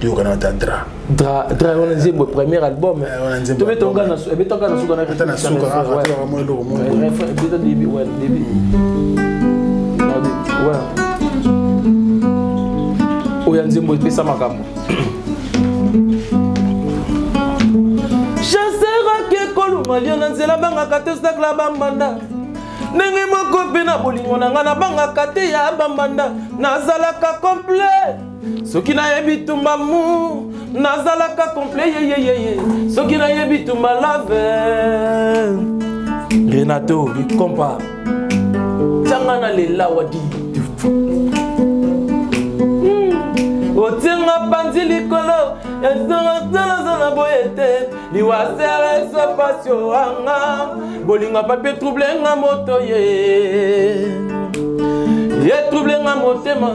toyoka na ta dra. Dra dra wana nzembo premier album tobetonga na ebetonga na suka na ata na suka mwa eloko moko début, ouais, début, ouais, oyo nzembo epesa makambo. Chaseraki koluma lio na nzela bangaka te osakla bambanda ndenge moko mpe na bolingo na ngai nabangaka te ya bambanda nazalaka complet soki nayebi tumba mu nazalaka complet yeyeyeye soki nayebi tumba lave Renato Likompa tianga na lela wadi otianga panzi likolo ezongasalazala boye te liwasere eso pasi oanga bolingo papier trouble nga moto ye ye trouble nga motema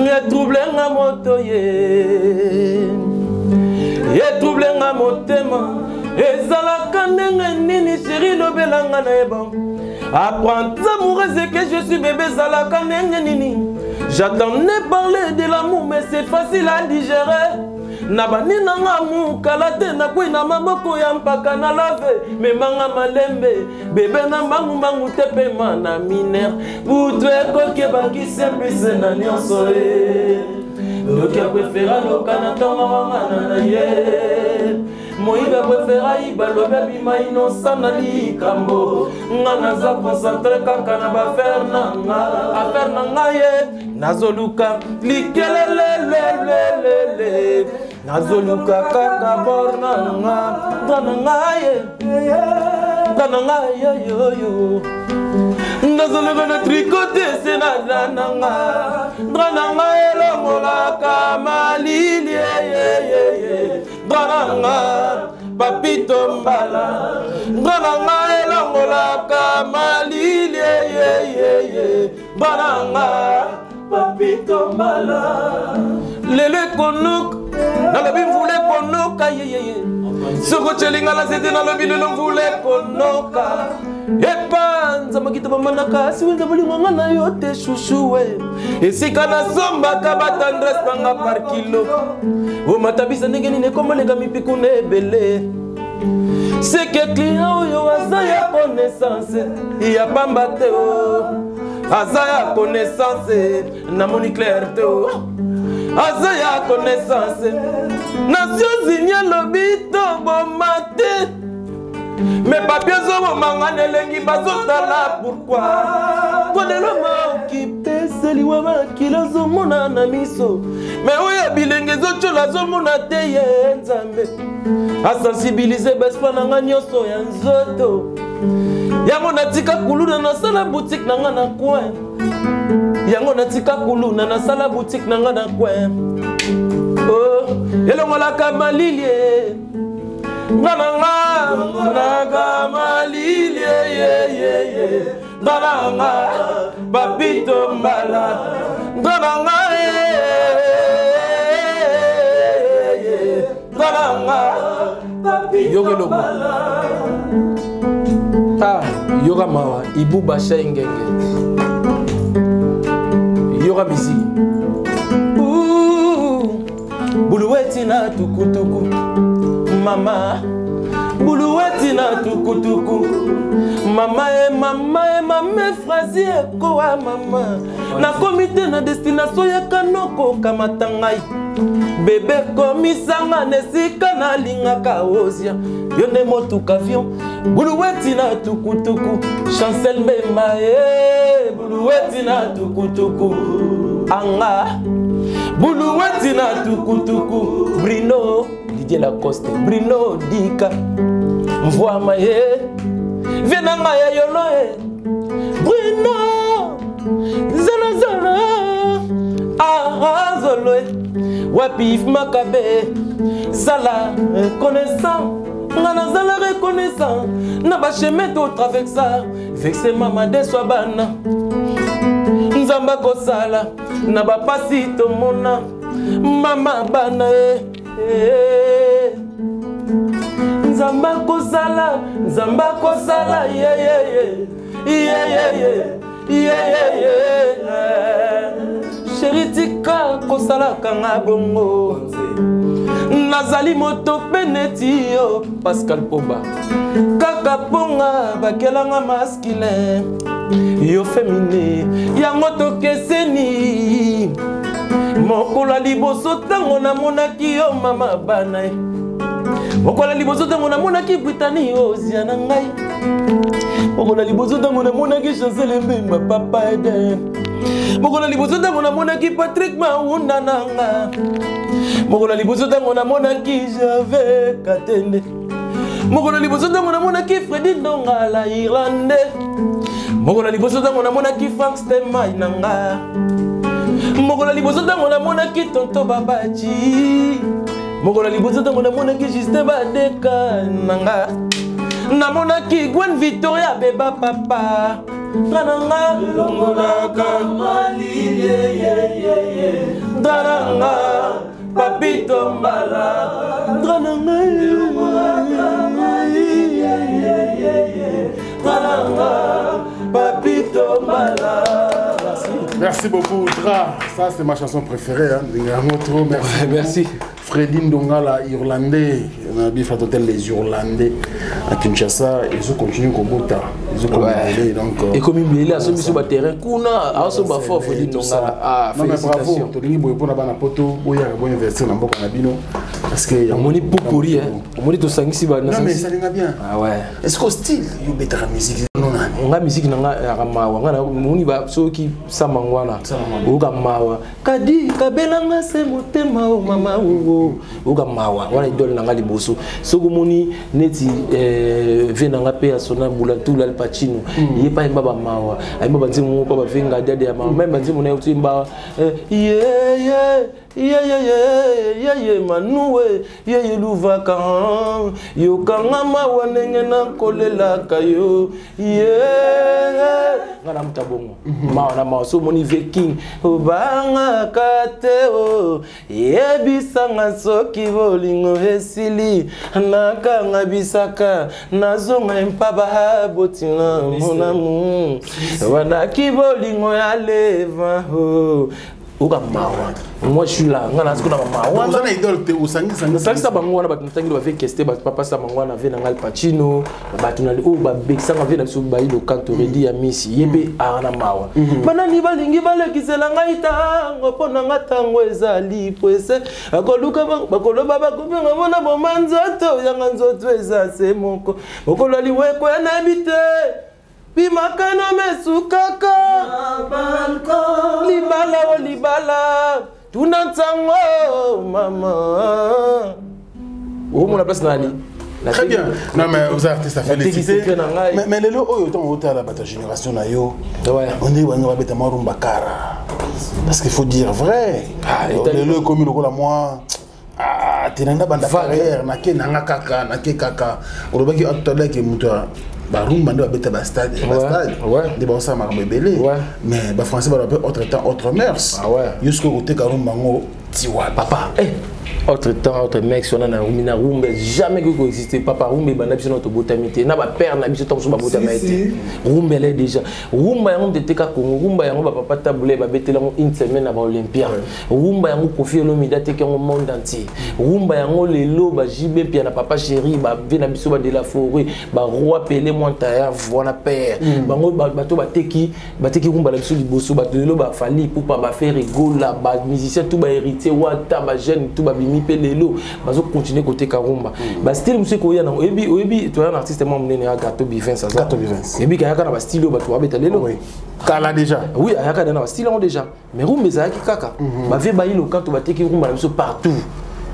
ye trouble nga moto ye ye trouble nga motema ezalaka ndenge nini chéri lobelanga na yeba. Apprendre amoureuse que je suis bébé zalaka ndenge nini. J'attendais parler de l'amour mais c'est facile à digérer. Na bani na nga mukala te nakwei na maboko ya mpaka na lave memanga malembe bebe na mbangu mbangu te pema na minere butu ekoki ebakisi epise na nyonso e ndoki aprefera loka na ntongo wangana na ye moyibi aprefera yiba lobi abima inosa na likambo nga naza concentre kaka na baaffaire na nga affaire na nga ye nazoluka likelelelelelele nazoluka kaka bor na nga nga na nga ye nga na nga yoyoyo nazoluka na trikote se na dra na nga dra na nga elongolaka malili yeyeye dra na nga papito mbala dra na nga elongolaka malili yeyeye dra na nga papito mbala lelo ekonoka nalobi mvula ekonoka yeyeye soki otyelinga na zete nalobi lelo mvula ekonoka epanza makita bamanaka asiwenza bolingo nga na yo te shushuwe esika nasombaka batendresse nanga par kilo omatabisa ndenge nini ekomoleka mipiku na ebele seke client oyo aza ya connaissance ya pamba te o aza ya connaissance namoni claire te o aza ya connaissance Nations Unies alobi toboma te me papi ezobomanga na elengi bazotala pourkui kolelo maokipeseliwa makila azomona na miso me oyo bilenge ezotyola azomona te ye nzambe asensibilize baespoir na nga nyonso ya nzoto yango natika kuluna nasala boutique na nga na coin yango natika kuluna nasala boutique na nga na coin oh, elongolaka malili nga na nga naka malili yeyeye nga na nga papito mbala nga na nga nga na nga yoka eloko ah yoka mawa ibuba shai ngenge yoka miziki buluweti na tukutuku mama buluweti na tukutuku mama e mama e mama efrazi ekowa mama nakomi te na destination ya kanoko kamata ngai bebe komisanga na esika nalingaka ozia yo nde motuka avion buluweti na tukutuku chancel mbemba e buluweti na tukutuku anga buluweti na tukutuku brino didier lacoste brino dika mvwama ye vie na ngai ya yolo e brino zolozolo ah, zolo e wapi if makabe zala reconnaissant nga nazala reconnaissant na bachemin totraversa vexe mama deswa bana nzambe akosala na bapasi tomona mama bana e eh. nzambe akosala nzambe akosala yeyeye yeyeye yeyeye sheri tika kosalaka nga bongo nazali moto mpe neti yo pascal poba kaka mponga bakelanga masculin yo femine yango tokeseni mokolo ya liboso ntango namonaki yo mama bana ye mokolo ya liboso ntango namonaki britani ozia na ngai mokolo ya liboso ntango namonaki chancel mbemba papa eden mokolo ya liboso ntango namonaki patrik maunda na nga mokolo ya liboso ntango namonaki jave katende mokolo ya liboso ntango namonaki fredi ndonga la irlande mokolo ya liboso ntango namonaki frank stemai na nga mokolo ya liboso ntango namonaki tonto babaji mokolo ya liboso ntango namonaki justin badeka na nga namonaki gwen victoria beba papa nga na nga longolaka malili nga na nga papito mbala nga na nga nga na nga. Merci beaucoup, Tra. Ça, c'est ma chanson préférée. Hein. Trop, merci. Merci. Freddy Ndongala, Irlandais. On a bien hôtel Les Irlandais à Kinshasa. Ils ont continué comme Bota. Ils ont continué. Donc, Et comme il est là, sur le terrain, Kuna, a so ba fort Freddy Ndongala. Ah, non, mais bravo. Tolingi boye pona bana poto, boya bo investir na mboka na bino parce que omoni pupuri hein. Omoni tosangisi ba Non mais ça linga bien. Ah ouais. Est-ce que style yo betaka musique non nani? Nga musique na nga ya mawa nga na moni ba soki sama ngwana. Oka mawa. Kadi kabelanga se motema o mama o. Oka mawa wana idole na nga liboso. Soki omoni neti vie na nga pe ya sona Bulantula Al Pacino. Ye pa yemba ba mawa. Ayemba ba nzembo moko ba venga dade ya mawa. Même ba nzembo na yo timba ye ye ye ye ye ye ye manuwe ye ye luvaka yokanga mawa ndenge nakolelaka yo ye nga na muta bongo mawa na mawa so omoni viking obangaka te o yebisanga soki bolingo esili nakanga bisaka nazonga empaba botina monamu wanaki bolingo ya leva o oka mawa. Moi je suis là, nga na siko na mawa. Oza na idole te osangisa nasangisa bango wana bato natangi bave keste bato papa sa bango wana ve na ngai Pacino bato na oyo babekisanga ve na biso bayi lokanto redi ya misi ye mpe aa na mawa. Banani balingi balekisela ngai ntango mpo na nga ntango ezali pwese bakoluka bakoloba bakobenga mpona boma nzoto yanga nzoto eza se moko mokolo ya liweko ya nayebi te bimaka na mesukaka libala o libala tuna ntango mama omona place na ali. Très bien. Non mais aux artistes à féliciter. Mais lelo oyo tant otala bata génération na yo. On est wanga beta marumba kara. Parce qu'il faut dire vrai. Lelo comme lokola moi ah tenanda banda carrière na ke nanga kaka na ke kaka. Olobaki atolaki muto barumba nde babeta ba stade ba stade nde baosala makambo ebele mais ba français baloba mpe autre temps autre mœurs yo soki okoteka rumba yango tiwa papa autre temps autre mœurs wana na rumba na rumba jamais koki koexiste papa rumba ebanda biso na tobotami te na bapère na biso ntango so babotama ye te rumba ele déjà rumba yango moto eteka Congo rumba yango bapapa tabule babetela yango une semaine na baolympia rumba yango Koffi Olomide ateki yango monde entier rumba yango lelo ba JB Mpia na papa chéri bave na biso ba de la forêt ba roi Pelé Montaya wana père bango bato bateki bateki rumba na biso liboso bato lelo bafali pupa bafere gola ba musicien tout ba héritier wata ba jeune tout babimi mpe lelo bazo continuer koteka rumba ba style mosusu ekoya nango oyebi oyebi toya na artiste mwa monene ya Gato Bivens aza Gato Bivens oyebi kayaka na ba style oyo bato babeta lelo kala déjà oui ayaka na ba style yango déjà mais rumba ezalaki kaka bavie bayi lokanto bateki rumba na biso partout.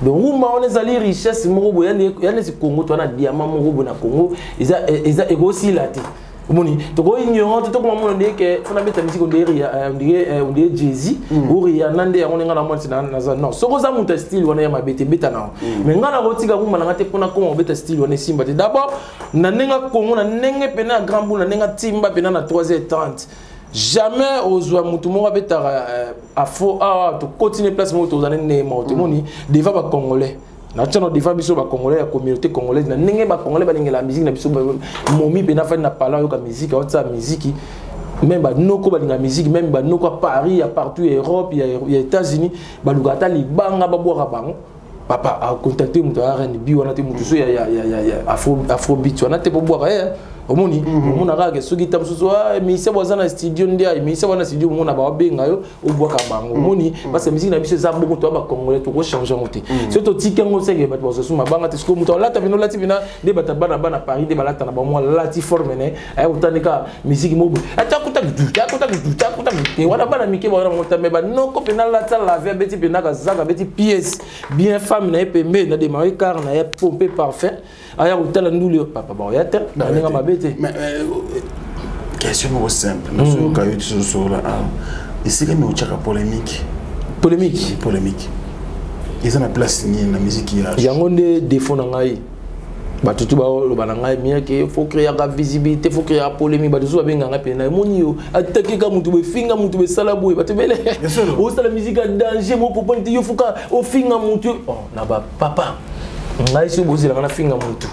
Donc rumba wana ezali richesse moko boye ya neti Congo toza na diamant moko boye na Congo eza eza ekosila te omoni toko ignorant te tokoma mona ndenge fona beta musique ondire Jay-Z ou Rihanna nde yango ndenge na mona na naza non soki oza moto ya style wana ya mabe te beta nango mais nga nakotika rumba na nga te mpona koma kobeta style wana esimba te d'abord na ndenge ya Congo na ndenge pene ya grand boule na ndenge atimba pene na 3h30 jamais ozwa mutu moko abetaka afro awa tokotine place moko tozali ndenge moko tomoni devant bacongolais natiano devant biso bacongolais ya communauté congolaise na ndenge bacongolais balingela musique na biso momi mpe nafandi na pala oyoka musique aotia musique même banoko balinga musique même banoko ya Paris ya partout ya Europe ya États-Unis baluka ata libanga babwaka bango papa acontacte moto ya R&B wana te moto so ya afrobeat wana te bobwaka ye omoni omona kaka soki ta mosusu émission baza na studio nde émission wana studio omona bawabenga yo obwaka bango omoni parce que musique na biso eza bongo toya bacongolais tokochange yango te soki totiki yango seke bato bazosu mabanga te soki moto alata pena olati pena nde bato bana bana Paris nde balata na bango alati forme ne aya kotani kaka musique moko te wana bana mike bawana bango ta me banoko pena alati alave abeti pena kazaka abeti pièce bien femme na ye pembe na démarre car na ye pompe parfait aya kotala nduli papa baoya te na ndenge mabe te. Question moko simple nazoyoka yo tisosola awa esika mi otyaka polémique polémique polémique eza na place nini na musique ya yango nde défaut na ngai bato tu baloba na ngai miake faut créaka visibilité, faut créer polémique bato so babenganga ngai pene na emoni yo atakeka motu boye finga motu boye esala boye bato ebele osala musique ya danger moko comprendre te yo foka ofinga motu na bapapa ngai soki bozelanga nafinga motu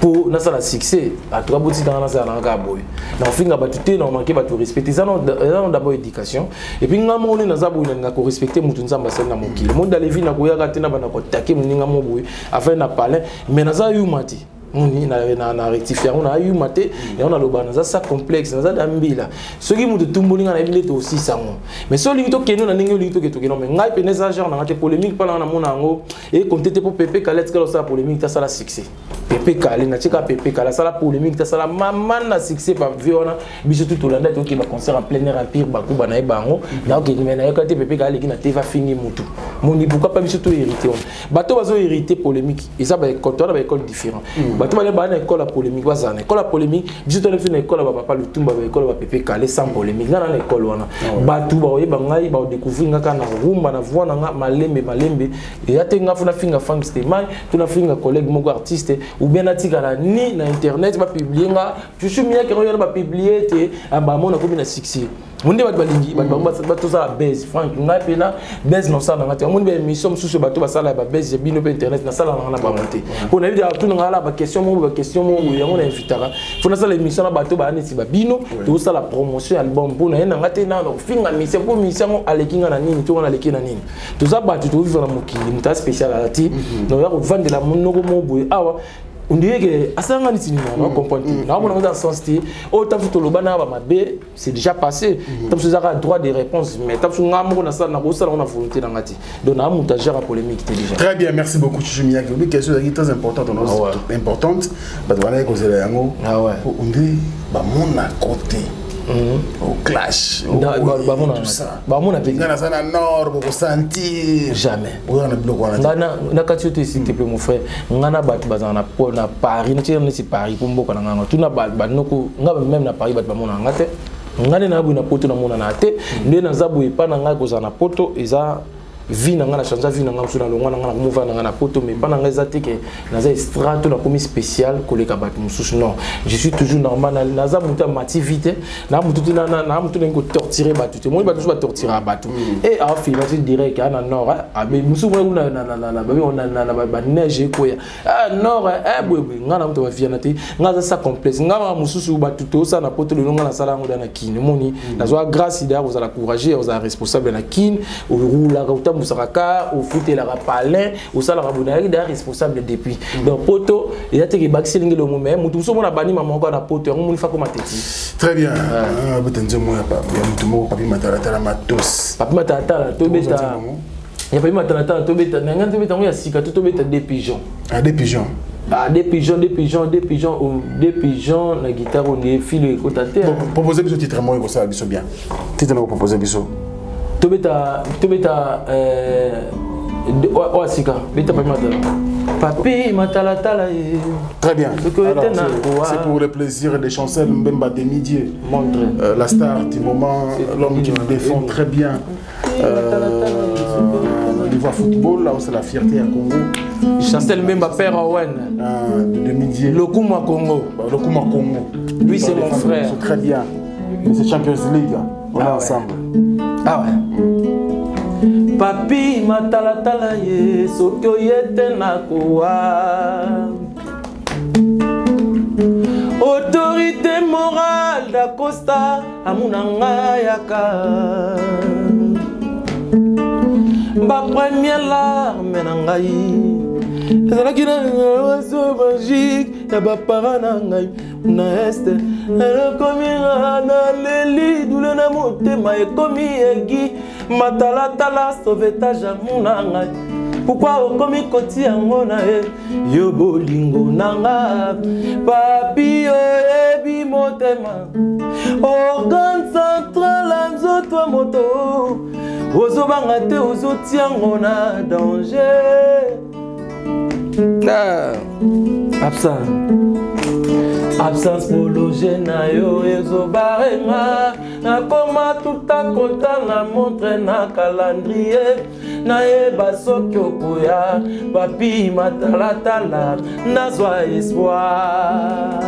Mpo nasala succès, en tout cas botikanga nasala nanga kaka boye, nakofinga bato te, na manke bato respecte. Eza nano d'abord éducation. Et puis nga moko nde naza boye, nalinga korespecte motu Nzambe asali na mokili. Mo dalevi nakoyaka te na banda koatake moninga mo boye afin na palin, mais naza yuma te. Moni na rectifie yango, na yuma te. Yango naloba, naza sa complexe, naza da mbila. Soki moto etumboli nga, nayebi nde tosisa yango. Mais soki olingi tokende na ndenge olingi, toke tokende. Mais ngai pene eza genre nanga te. Polémique mpa nanga, namona yango ekonte te, mpo Pepe Kale atikala osala polémique te, asala succès. Pepe Kale, natika Pepe Kale asala polémique te, asala mama na succès. Bavie wana biso tu tolanda, toke baconcert en plein air, empire bakuba na ye bango naokende. Mais nayoka te Pepe Kale aleki na te, afingi mutu. Moni, pourquoi pas biso to hérité wana? Bato bazo hérité polémique, eza baécole, toza na baécole différent. Bato bale baa na école ya polémique, bazala na école ya polémique. Biso tona biso na école ya bapapa Lutumba, baécole ya bapepe Kale sans polémique. Nga na école wana, bato baoyeba ngai, baodécouvrir nga kaka na rumba, na voix na nga malembe malembe. Eya te nga fo nafinga Frank Stemai to nafinga collègue moko artiste, ou bien natikala ni na internet bapublie nga Chuchu Miyake yango wana, bapublie te, bamona komi na succès. Monde bato balingi bato bango batosala base. Frank, ngai mpena base nasala nanga te. Omoni baémission mosusu bato basala ya babase ya bino mpe internet, nasala nanga na bango te, mpo nayebi tuna ngai ala baquestion moko, baquestion moko boye. Yango na invitaka, fo nasala émission na bato baya neti babino, tozosala promotion ya album, mpo naye nanga te na kofinga mission, mpo mission yango aleki nga na nini to nga naleki na nini. Toza bato, tovivre na mokili, moto aza spécial ala ti noya kovandela monoko moko boye awa, on dirait que asalanga neti nini, na comprendre te, naomona ngo eza sens te. Oyo ta mosusu toloba na bamabe, c'est déjà passé. Ta mosusu ezaka droit de réponse, mais ta mosusu nga moko nasala, nakosala ngo na volonté na nga te. Donc naa moto agere polémique te déjà. Très bien, merci beaucoup Chuchu Miyake. Une question qui est très importante, on Ah ouais. importante. Bato wana ekozela yango. Ah ouais. Onde bamona côté au clash, au Bamona tout ça. bamona pe. Nga naza na nord, bokosentir. Jamais. Oyo na biloko wana te. Nga na kati yo te, s'il te plaît mon frère. Nga na bato bazala na na Paris, natia neti Paris po mboka na nga tuna banoko nga. Même na Paris bato bamona nga te. Nga nde na boye na poto, namonana te. Nde naza boye epa na ngai, kozala na poto eza vie na nga, na change vie na nga mosusu, na longwa na nga, na komova na nga na poto. Mais epa na nga eza te ke naza extra to nakomi spécial koleka bato mosusu. Non, je suis toujours normal. Naza moto ya mativi te, na motu te, na motu ndenge kotortire bato te. Moni bato mosusu batortiraka bato e afilma ti direct a na nord, abe mosusu mona kuna baneige ekoya nord boyeboye. Nga na moto baviana te, nga aza sa complexe. Nga maka mosusu bato tosala na poto lelo, nga nasala yango da na Kini. Omoni, nazwa grâce da kozala courageux, kozala responsable na Kini. Orulaka, otambusaka car, ofutelaka palin, osalaka boye, nayaki da responsable depuis. Donc poto eza teke ebakisi elingi lomo, mais motu mosusu omona bani mama moko na poto yango, moni fa koma teti. Très bien. Bota nzembo ya motu moko, Papi Matalatala Matos. Papi Matalatala, tobeta ya Papi Matalatala, tobeta na ngai, tobeta yango ya sika to tobeta Deux Pigeons. Ah, Deux Pigeons. Ah, Deux Pigeons, Deux Pigeons, Deux Pigeons, oh, Deux Pigeons na guitare onde filo ekota te. Bon, proposer biso titre moko ekosala biso bien. Titre moko proposer biso. Tobeta oyo sika, beta Papi Matala, Papi Matalatala ye. Très bien. Alors, c'est pour le plaisir de Chancel Mbemba Demidier. Montre. La star du moment, l'homme qui nous défend très bien. Niveau football, là où c'est la fierté à Congo. Chancel Mbemba, père Owen. Ah, de Demidier. Lokumu Congo. Bah, Lokumu Congo. Lui, c'est mon frère. C'est très bien. Mais c'est Champions League. On est Ah ouais. ensemble. Ah ouais. Papi Matalatala ye, soki oye te nakowa. Autorité morale d'Acosta amuna ngai yaka. Bapremière larme na ngai ezalaki na oiseau magique ya bapara na ngai na este. Ekomi nga naleli, dule na motema ekomi egi. Matalatala, sauvetage amuna ngai, pourquoi okomi kotia yango na ye? Yo bolingo na nga, papi, oyebi motema, organe central ya nzoto ya moto, ozobanga te, ozotia yango na danger. Ah, absent absence prolonge na yo ezobarenga. Nakoma tuta kota na montre na calendrier, nayeba soki okoya. Papi Matalatala, nazwa espoir.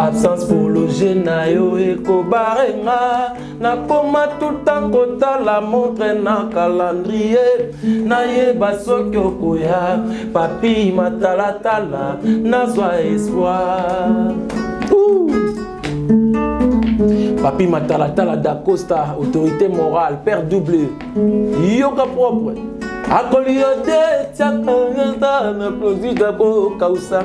Absence prolongée na yo ekobare nga. Nakoma tout temps kotala montre na calendrier. Nayeba soki okoya. Papi matalatala nazwa espoir. Ouh. Papi matalatala d'Acosta, autorité morale, père double. Yoka propre. Akoli yo te tiaka na plozita kokausa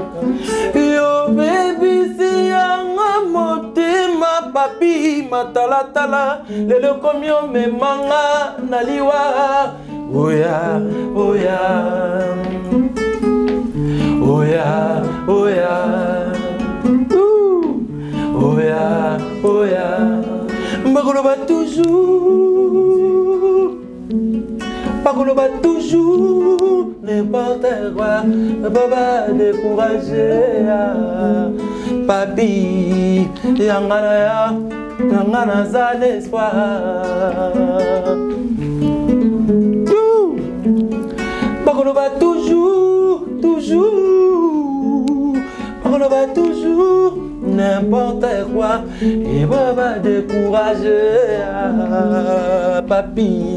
yo bebisi yanga motema papi matalatala lelo komi omemanga na liwa oya oya oya oya oya oya bakoloba toujours bakoloba toujours n'importe quoi baba découragé papi yanga na ya yanga naza l'espoir bakoloba toujours toujours bakoloba toujours n'importe quoi et baba découragé papi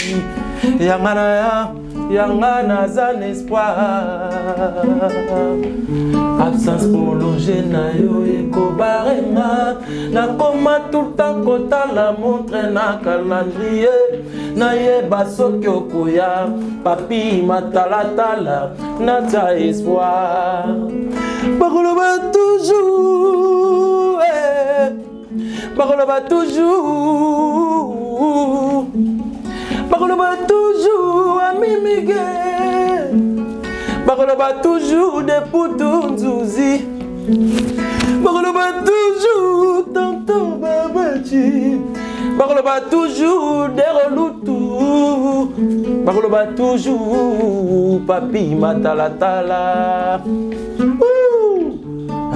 yanga na ya yanga naza na espoir absence prolongée na yo ekobare nga nakoma tout le temps kotala montre na calendrier nayeba soki okoya papi matalatala natia espoir bakoloba toujours eh. bakoloba toujours bakoloba toujours amimige bakoloba toujours de putu nzuzi bakoloba toujours tonton babaci bakoloba toujours derolutu bakoloba toujours papi matalatala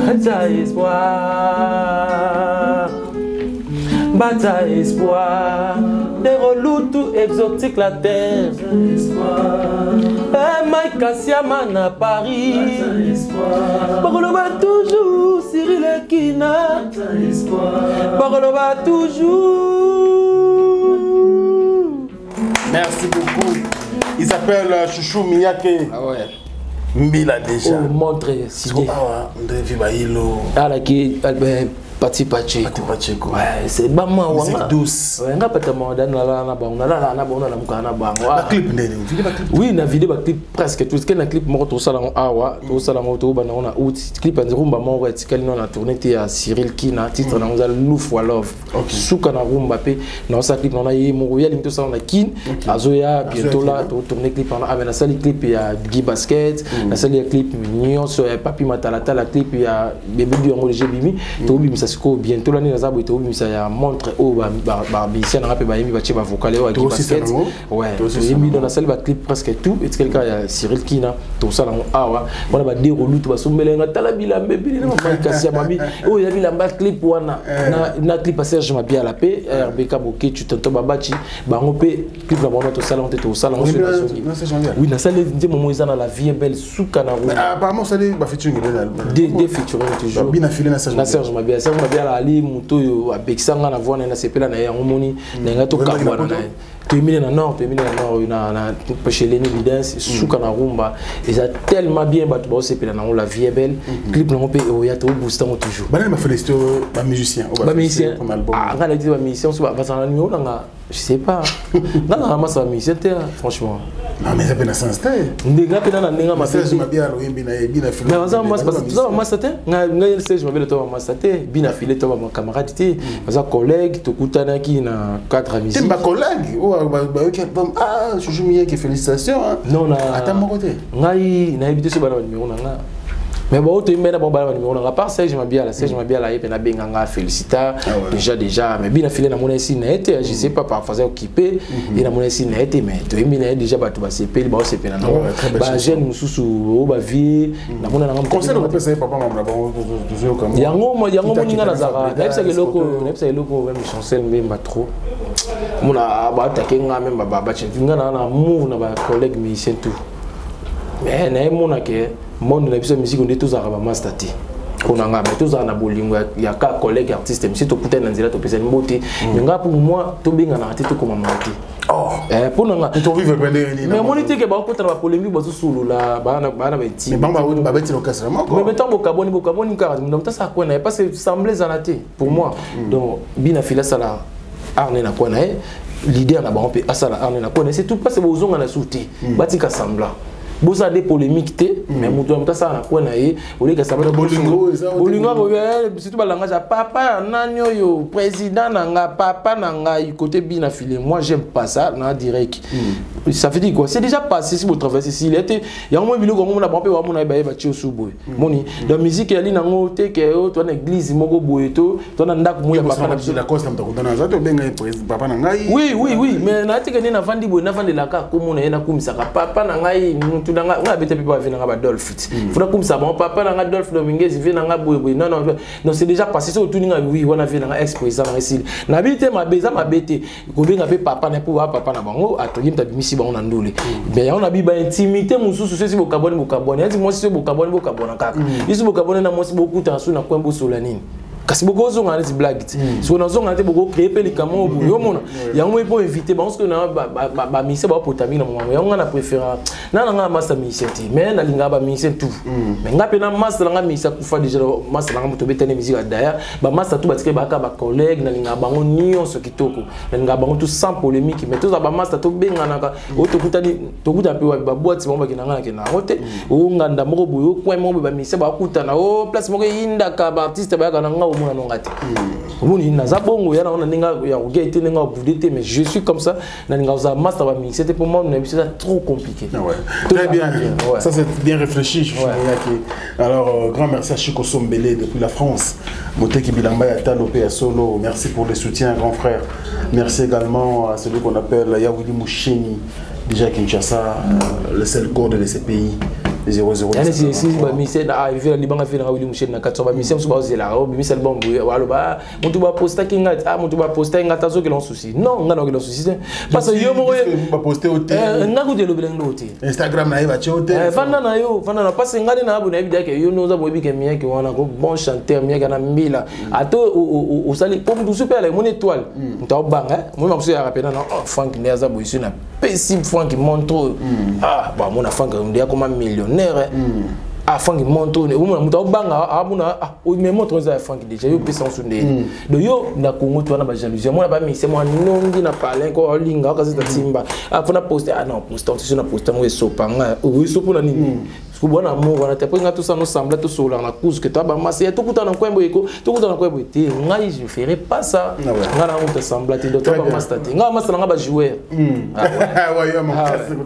Bata espoir Bata espoir Derolutu exotique la terre Eh Mike Kasiama na Paris Bakoloba toujours Cyril Ekina Bakoloba toujours. Merci beaucoup. Il s'appelle Chouchou Miyake. Ah ouais. Mbila déjà. Oh, montre signé. Awa ndevi bayilo. Alaki Albert Pati Pacheco. Pati Pacheco. Ouais, c'est bama Musique wanga. douce. Ouais, nga pata mawa na la na bango, na la na bango na muka na bango. Ba clip ndeni, vide ba clip. Oui, na vidéo ba clip presque tout. Ce na clip moko to sala awa, to sala ngo to bana na août. Clip ya rumba moko etikali na tournée te ya Cyril Kina, titre na nza Lufu Love. Suka na rumba pe na sa clip na ye moko ya limito sala na Kin, azoya bientôt là to tourner clip na ah na sali clip ya Guy Basket, na sali ya clip nyonso ya Papi Matalatala, clip ya Bébé Diongo le Bimi, to bimisa siko bientôt là na za to bimisa ya montre o ba ba musicien na pe ba yemi ba tie ba vocal ya Guy Basket. Ouais, to yemi dans la salle ba clip presque tout et quelqu'un ya Cyril Kina to sala ngo awa wana ba déroulu to basombele nga tala bilamba ebele na mama kasi ya babi oyo ya bilamba clip wana na na clip ya Serge Mabiala pe RBK Bokechu tonton Babachi bango pe clip na bango to sala ngo te to sala ngo so na oui na sala nzembo mo eza na la vie est belle suka na roue. Apparemment sali ba featuring ebele des featuring toujours bina filé na Serge na Serge Mabiala. Serge Mabiala ali moto oyo abekisa nga na voix na ye nasepela na ye yango moni na nga tokabwana na ye toyemini na nord toyemini na nord na na chez Lenny Bidens suka na rumba eza tellement bien bato baosepela nango la vie est belle clip nango mpe oya tobooste yango toujours banani bafélicité bamusicien bamusicien ah nga nayebi te bamusicien mosusu bazala na numéro nanga je sais pas nga nanga masa bamusicien te franchement. Non mais eza mpe na sens te ndenge mpe na ndenge mabe Serge Mabiala oyembi na ye bina file mais baza masa toza bamasa te ngai Serge Mabiala to bamasa te bina file to bacamarade te baza collègue tokutanaki na cadre ya te musique bacollègue oyo bayoki album ah Chouchou Miyake félicitations non na ata moko te ngai nayebi te so bana banimero na nga mais bon toyembi na bango bana banimero na nga par Serge Mabiala Serge Mabiala ye mpe nabenga nga félicita déjà déjà mais bina file namona esi na ye te je sais pas parfois aza occupé ye namona esi na ye te mais toyembi na ye déjà bato basepeli baosepela nango bajeune mosusu oyo bavie namona nanga conseil okopesa ye papa mama na bango tozoyoka yango yango moninga nazalaka nayebisaka eloko nayebisaka eloko meme Chancel Mbemba trop mona baatake nga meme babache nga na amour na bacollègue musicien tout mais nayemona ke monde na biso ya musique nde tozalaka bamaster te. Mpo na ngai, mais tozala na bolingo ya ka collègue artiste, misi tokutani na nzela, topesani mbote, mais ngai, pour moi, tobenganaka te, tokomamaka te. Mpo na nga, mais omoni te ke bakota na bapolémique, bazosolola, baa na baintime. Mais ntango bokabwani, bokabwani kaka, moto asala kwe na ye, parce que semble ezala te pour moi. Donc bina fili asala arne na kwe na ye, leader na bango mpe asala arne na kwe na ye, c'est tout, parce que bozonga na su te. Batika semblant, bosala nde polémique te, mais moto na moto asala na kwe na ye. Oleka bolingo, surtout balangage ya papa nani oyo, président na nga, papa na ngai, côté bina filé, moi j'aime pas ça na direct. Ça veut dire quoi? C'est déjà passé. Si botraverse esili ete yango moi biloko yango mona bango mpe bamona baye batie osu boye. Moni donc musique eyali nango te ke oyo toa na église moko boye, to toa na ndako moko ya papa na biso. Papa na ngai. Oui, mais na tike nde navandi boye, navandelaka komona ye, nakumisaka papa na ngai, mutu na ngai, ngai abeta mpe bavieux na ngai badolphe ti fo nakumisa bango, papa na ngai Dolphe Dominguez, vieux na ngai boye boye. Non, non, non, c'est déjà passé. Soki otuni ngai, oui, wana vieux na ngai, ex président na ngai, esili nabi te. Mabe eza mabe te kobenga mpe papa na mpo papa na bango atoki, moto abimisi bango na ndule. Mais yango nabi baintimité mosusu, soki bokabwani, bokabwani yati mwasi, soki bokabwani, bokabwana kaka. Biso bokabwani na mwasi, bokutana so na coin, bosola nini? Kasi bokozonga neti blague te. Soki nazonga te, bokocréer mpe likambo oyo boye, omona yango moi mpo éviter bango. Soki na bamusicien baopota mingi na mongango yango, nga na préféra na nga master musicien te, mais nalingaka bamusicien tout. Mais nga mpe na master nanga musicien akufa déjà, master nanga moto obetani musique ya daya, bamaster tout batikali baka bacollègue, nalingaka bango nyonso kitoko, nalingaka bango tout sans polémique. Mais tozala bamaster, tobenganaka oyo tokutani, tokutana mpe wapi? Baboîte bango bakenda, nga nakenda yango te. Onganda moko boye, ocoin moko boye, bamusicien bakutana o place moko eyindaka, baartiste bayaka na nga, omona nonga te. Omoni naza bongo ya nango na ndenge ya kogia te, ndenge ya kobude te, mais je suis comme ça. Nalinga kozala master bamusicien te, mpo moi na biso eza trop compliqué. Ah ouais. Très bien, ouais. Ça c'est bien réfléchi, je ouais. Alors grand merci à Chico Sombele depuis la France, Moteki Bilamba ya Talo à Solo, merci pour le soutien, grand frère. Merci également à celui qu'on appelle Yawili Moucheni, déjà Kinshasa, le seul code de ces pays 00. Bamusicien na libanga fe nanga Wili Musheni na kati, bamusicien mosusu baozelaka obimisa album boye, aloba motu bapostaki ngai, ah, motu bapostaki ngai, tazokela souci. Non, ngai nakokela souci te, parce que yo moko baposte o te. Ngai kutu elobela ngo te. Instagram na ye batie o te. Vanda na yo, vanda na, parce que ngai nde na boye, nayebi dake yo noza boyebi ke mieke wana ko bon chanteur, mieke na mbila ata osali po motu mpe alaki moni étoile, moto aobanga moi mamosu yaka pena na Frank nde aza boye, so na pesi Frank montre oyo, ah, bamona Frank nde akoma millionnaire, ah, Frank montre oyo, omona moto aobanga, amona, ah, mais montre eza ya Frank déjà, yo opesa nso ndeni. Donc yo na Congo to wana bajalousie, omona bamise mwa nongi na palin ko olinga okazeta timba, ah, mpona poste, ah non, poste so na poste yango esopanga, esopo na nini? Bwana amour wana te, mpo nga tosala nosembla, tosololaka na cause ke toya bamasi, tokutana na kwembo eko, tokutana na kwembo te. Ngai je ferai pas ça. Ngai na moto sembla te, donc toya bamasta te, ngai bamasta na nga bajoueur.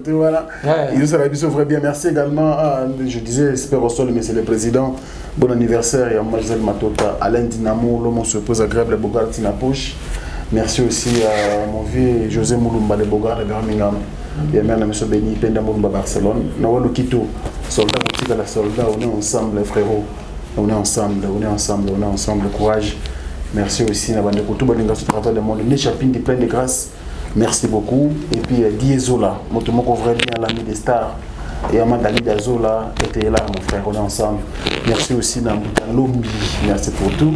Voilà, il biso très bien. Merci également à, je disais Espère au sol, mais c'est le président. Bon anniversaire et à Mademoiselle Matota, Alain Dinamo, l'homme surprise agréable, Bogart Tina Poche. Merci aussi à mon vieux José Moulumba de Bogart de Birmingham. Et à M. Béni Penda Moulumba Barcelone. Nawalo Kito, soldat, la soldat, on est ensemble, frérot. On est ensemble, on est ensemble, on est ensemble. Courage. Merci aussi à Bande Koutou, Balinga, travers le monde. Nechapindi, plein de grâce. Merci beaucoup. Et puis Diesola, Motomoko vrai bien, l'ami des stars. Et Amanda Azola était là, mon frère, on est ensemble. Merci aussi Nambuta Lombi, merci pour tout.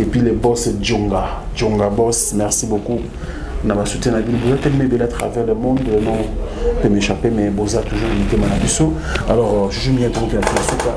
Et puis le boss Djonga, Djonga boss, merci beaucoup. Na soutien na bino, boza tellement ebele à travers le monde, le nom peut m'échapper, mais boza toujours unité na biso. Alors je suis bien trop na suka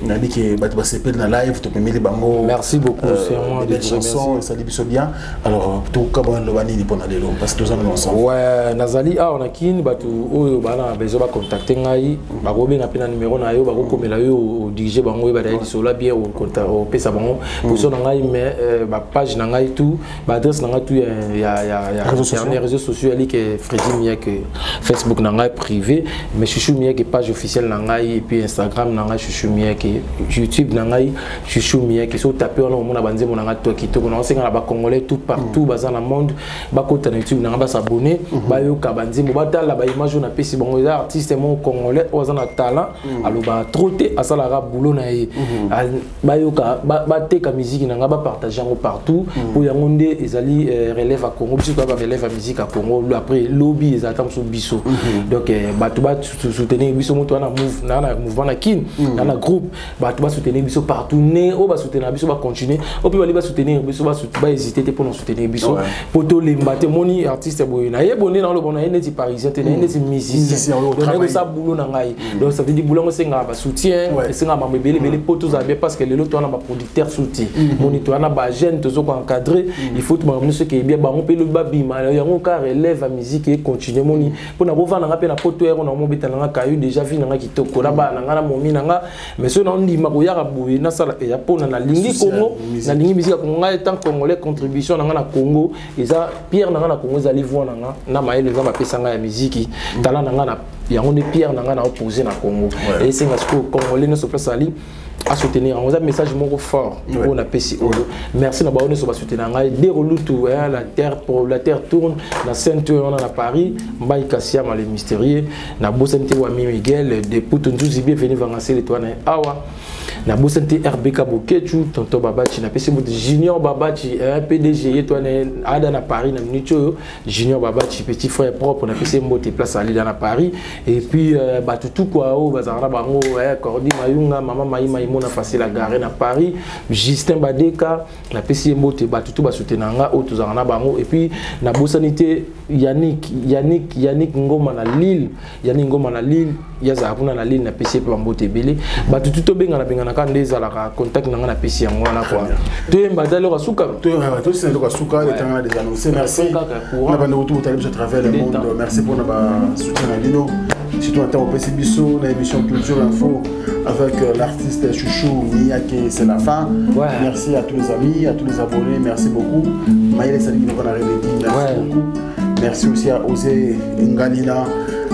nayebi ke bato basepeli na live topemeli bango. Merci beaucoup, c'est moi. De belles chansons, esali biso bien. Alors tokabwana, loba nini mpona lelo, parce que toza na ensemble. Ouais, nazali awa na Kini. Bato oyo bana na besoin bacontacte ngai, bakobenga mpe na numéro na yo, bakokomela yo, odirige bango, oyo badali lisolo bien, opesa bango position na ngai. Mais bapage na ngai tout, baadresse na ngai tout ya internet, réseaux sociaux, yali ke Fredi Mieke, Facebook na ngai privé, mais Chouchou Mieke page officielle na ngai, et puis Instagram na ngai Chouchou Mieke, YouTube na ngai Chouchou Mieke. So tape wana, omona banzembo na ngai to kitoko. Na osenga na bacongolais tout partout baza na monde, bakota na YouTube na ngai, basabone, bayoka banzembo, batala baimage oyo napesi bango. Eza artiste moko congolais oyo aza na talent, alobaka trop te, asalaka boulot na ye. Bayoka, bateka musique na ngai, bapartage yango partout, po yango nde ezali relève ya Congo. Biso toya barelève ya musique ya Congo. Après lobi ezala ta mosusu biso. Donc bato basoutenir biso, moto wana move na mouvement na Kin, na groupe, bato basoutenir biso partout, ne oyo basoutenir biso bacontinue, oyo mpe bali basoutenir biso bahésite te mpona soutenir biso po tolemba te. Moni artiste boye nayebo nde naoloba na ye neti parisien te, na ye neti musicien, donc naye kosala boulot na ngai. Donc ça veut dire boulot yango esengaka basoutien, esengaka mambo ebele ebele po tozala bien, parce que lelo towana baproducteur soutien, moni towana bajeune tozo koencadre, il faut makambo nyonso ekeye bien, bango mpe lobi babima yango ka relève ya musique econtinue. Moni mpona kovanda nga mpe na poto ero na mobeta nanga kayu déjà vie nanga kitoko na bana nanga na momi nanga, mais soki naondima koyaka boye nasala eya mpona nalingi Congo, nalingi musique ya Congo. Ngai étant Congolais, contribution nanga na Congo eza pierre nanga na Congo, ezali voix nanga na mayele eza bapesa ngai ya miziki, tala nanga na yango nde pierre nanga na opose na Congo. Esenga sikoyo Congolais nyonso place ali asoutenir yango, eza message moko fort oyo napesi oyo. Merci na bango nyonso basoutenir ngai, Derolutu, la terre pour la terre tourne na Sainte wana na Paris, Mbai Kasiama le mystérieux, nabosani te Wami Miguel de Putu Nzuzi, bienvenu Vangasele to wana awa, nabosani te RBK Bokechu, tonton Babachi, napesi moto Junior Babachi, PDG ye to wana ada na Paris na minute oyo, Junior Babachi petit frère propre, napesi mbote place alida na Paris. Et puis bato tu kwa oyo bazalaka na bango, Cordi Mayunga, mama Mai Maimona Facile à gare na Paris, Justin Badeka, napesi ye mbote, bato tu basoutenir nga oyo tozalaka na bango. Et puis nabosani te Yannick, Yannick, Yannick Ngoma na Lille, Yannick Ngoma na Lille, yazala kuna na Lille, napesi ye mpe bambote ebele. Bato tu tobengana benganaka nde ezalaka contact na nga, napesi yango wana kwa toyemba ata eloko suka. Tosina eloko suka, le temps des annoncer. Merci na bandeko tu botali biso à travers le monde, merci mpona basoutien na bino, surtout na ntango opesi biso na émission Culture Info avec l'artiste Chouchou Miyake. C'est la fin. Ouais. Merci à tous les amis, à tous les abonnés, merci beaucoup. Maïle Salim Remedi, merci beaucoup. Merci aussi à Osé Ngalina,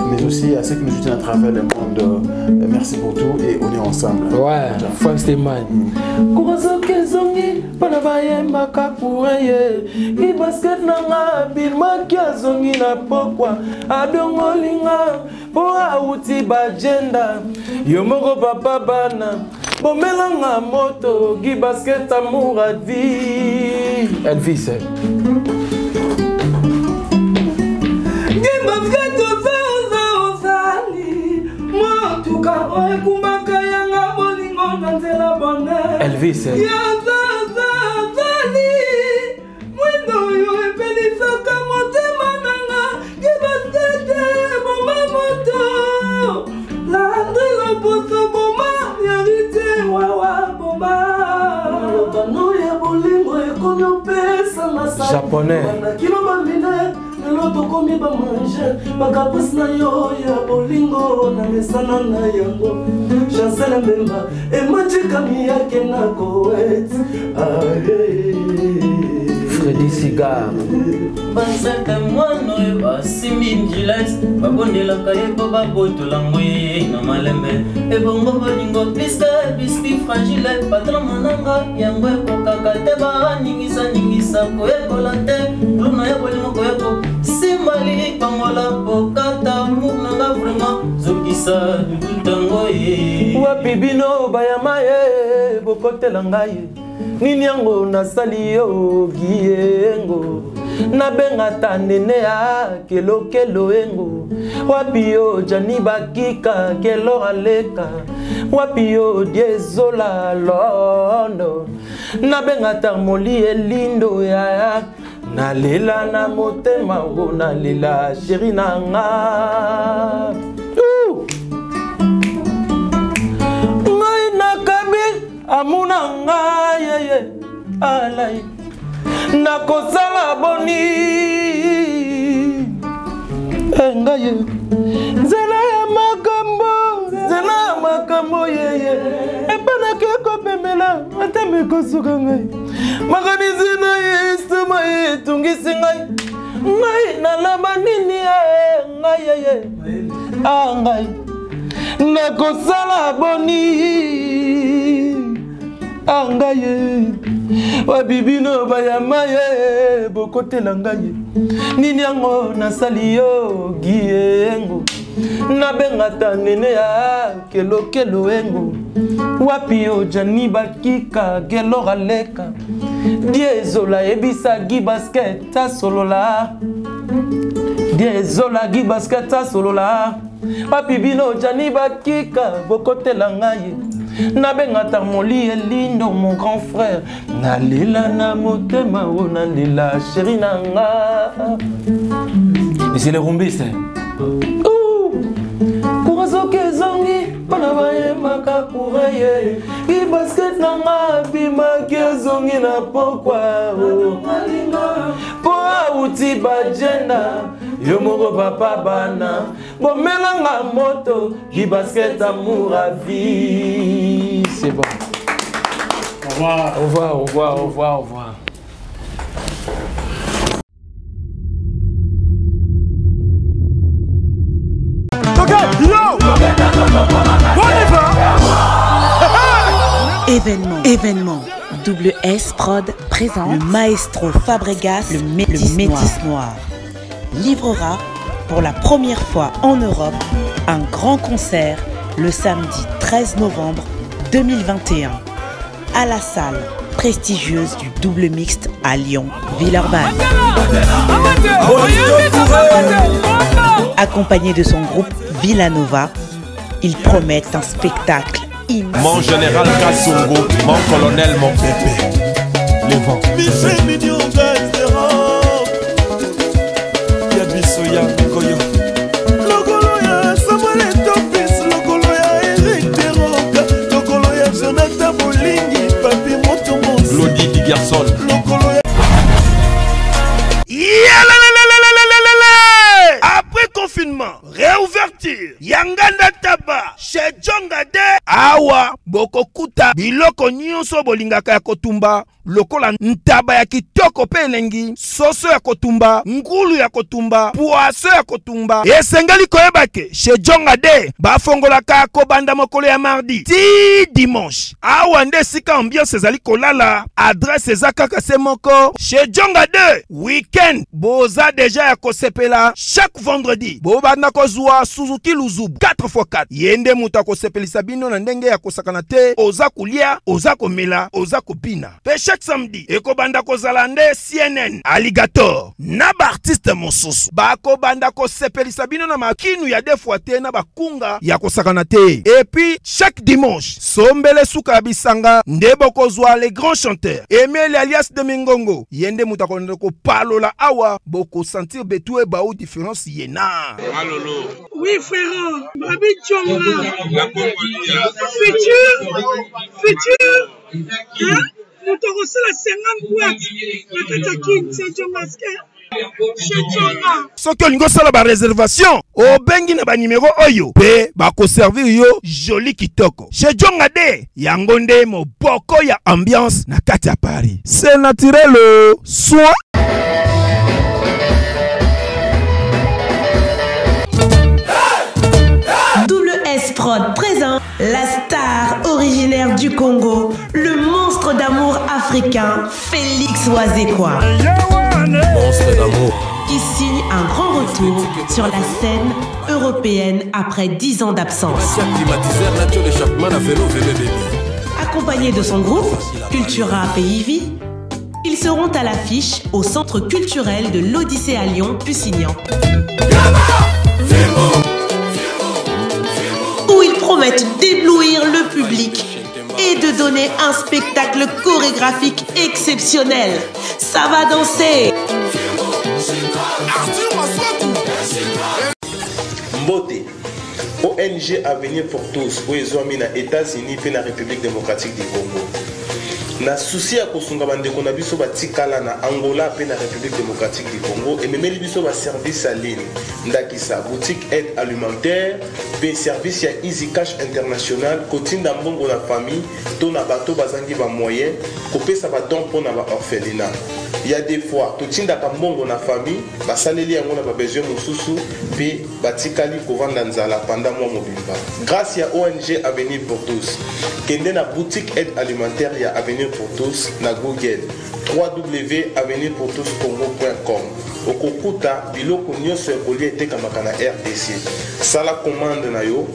mais aussi à ceux qui nous soutiennent à travers le monde. Merci pour tout et on est ensemble. Ouais, Frank Steman. Kurozoke zongi, bana bayembaka courant ye. Basket nanga bilmaki azongi na pokwa adongolinga po awuti bajenda yo moko papa bana bomelanga moto gi basket amour a vie Elvis. Gi basket ozaza ozali motuka oyo ekumbaka yanga bolingo na nzela bonheur. Elvis. Yazaza ozali mwindo oyo epelisaka motema nanga gi basket boma moto Landri loposo boma yarite wawa boma lobano ya bolingo ekomi opesa Japonais. Kilo bamine lelo tokomi bamange bakaprise na yo ya bolingo na mesana na yango Chancel Mbemba ematikami yake na Koweït. Freddy Cigar. Basaka mwana oyo asimbi gilete, babondelaka ye mpo babotola ngo ye na malembe ebongo bolingo piske biscuit fragile patron mananga yango ekokaka te baningisaningisa koyekola te luna ya bolingo koyeko simbali pangola pokata mour nanga vraiment zokisa dudu ntango ye. Wapi bino bayama ye bokotela ngai nini yango nasali yo giengo nabenga ta nene ya kelokelo engo wapi yo jani bakika kelo aleka wapi yo diezola londo nabenga ta moli elindo ya nalela na motema ngo nalela sheri na nga. Ngai nakabi amuna ngai yeye alai nakosala boni ngai nzela ya makambo nzela ya makambo yeye epanaki ekopemela ata mekosuka ngai makanisi na ye esuma ye etungisi ngai ngai nalaba nini ye ngai yeye a ngai nakosala boni a ngai ye wapi bino bayama ye bokotela ngai nini yango nasali yo giengo nabenga ta nene ya kelokelo engo wapi yo jani bakika gelora leka diezola yebisa gi basket asolola. Didier Zola Guy Basket asolola papi bino jani bakika bokotela ngai nabenga tamoli elindo mon grand frère nalela na motema o nalela chéri na nga mais c'est le rumbiste courant soki ezongi bana bayembaka courant ye ibasket na nga abimaki ezongi na pokwa mpo awuti bajenda yo moko papa bana bomelanga moto kibasket amour à vie c'est bon au revoir au revoir au revoir au revoir au revoir Événement, événement. Double S Prod présente le maestro Fabregas, le métis, le métis noir. Livrera pour la première fois en Europe un grand concert le samedi 13 novembre 2021 à la salle prestigieuse du double mixte à Lyon, Villeurbanne. Accompagné de son groupe Villanova, il promet un spectacle immense. Mon général Kassongo, mon colonel, mon pépé. Les vents. Lokolo ya Samuel Etopis, lokolo ya Eric Teroka, lokolo ya Jonathan Bolingi, Papi Moto Mosi, Glody Digerson. Lokolo ya Yalalalalalalalala! Après confinement, réouverture ya nganda taba chez Djonga de awa bokokuta biloko nyonso bolingaka ya kotumba lokola ntaba ya kitoko mpe elengi, soso ya kotumba, ngulu ya kotumba, poaso ya kotumba. Esengeli koyeba ke chez Djonga de bafongolaka kobanda mokolo ya mardi ti dimanche. Awa nde esika ambiance ezali kolala, adresse eza kaka se moko chez Djonga de weekend boza deja ya kosepela. Chaque vendredi bobanda kozwa Suzuki Luzubu 4x4, ye nde moto akosepelisa bino na ndenge ya kosakana te. Oza kolia, oza komela, oza kobina. Pe chaque samedi ekobanda kozala nde CNN Alligator na baartiste mosusu bakobanda kosepelisa bino na makinu ya deux fois te na bakunga ya kosakana te. Et puis chaque dimanche sombele suka ya bisanga nde bokozwa les grands chanteurs Emile alias de Mingongo, ye nde moto akolanda kopalola awa, bokosentir betu ebau différence yena. Malolo. Oui frère, Babi Djonga. La Congolia. Futur, futur. Hein? Moto akosala 50 boîte na kati ya Kin, c'est Djongaske. Soki olingi osala bareservation, obengi na banimero oyo mpe bakoservir yo joli kitoko. Chez Djonga de yango nde moboko ya ambiance na kati ya Paris. C'est naturel soin. Double S Prod présent la star originaire du Congo, le monstre d'amour africain Félix Wazekwa. Monstre d'amour. Qui signe un grand retour sur la scène européenne après 10 ans d'absence. Accompagné de son groupe, Cultura Pays ils seront à l'affiche au centre culturel de l'Odyssée à Lyon, Pusignan. Où ils promettent d'éblouir le public et de donner un spectacle chorégraphique exceptionnel. Ça va danser! Mbote ONG Avenir pour tous oyo ezwami na États-Unis mpe na République démocratique du Congo na souci ya kosunga bandeko na biso batikala na Angola mpe na République démocratique du Congo ememeli biso baservice ya ligne, ndakisa boutique aide alimentaire mpe service ya Easy Cash International, kotinda mbongo na famille to na bato bazangi bamoyen, kopesa badon mpo na baorphelinat. Ya des fois totindaka mbongo na famille, basaleli yango na babesoin mosusu mpe batikali kovanda nzala panda mwa mobimba. Grâce ya ONG Avenir pour tous, kende na boutique aide alimentaire ya Avenir pour tous na Google www.avenirpourtouscongo.com, okokuta biloko nyonso ya kolia etekamaka na RDC. Sala commande na yo,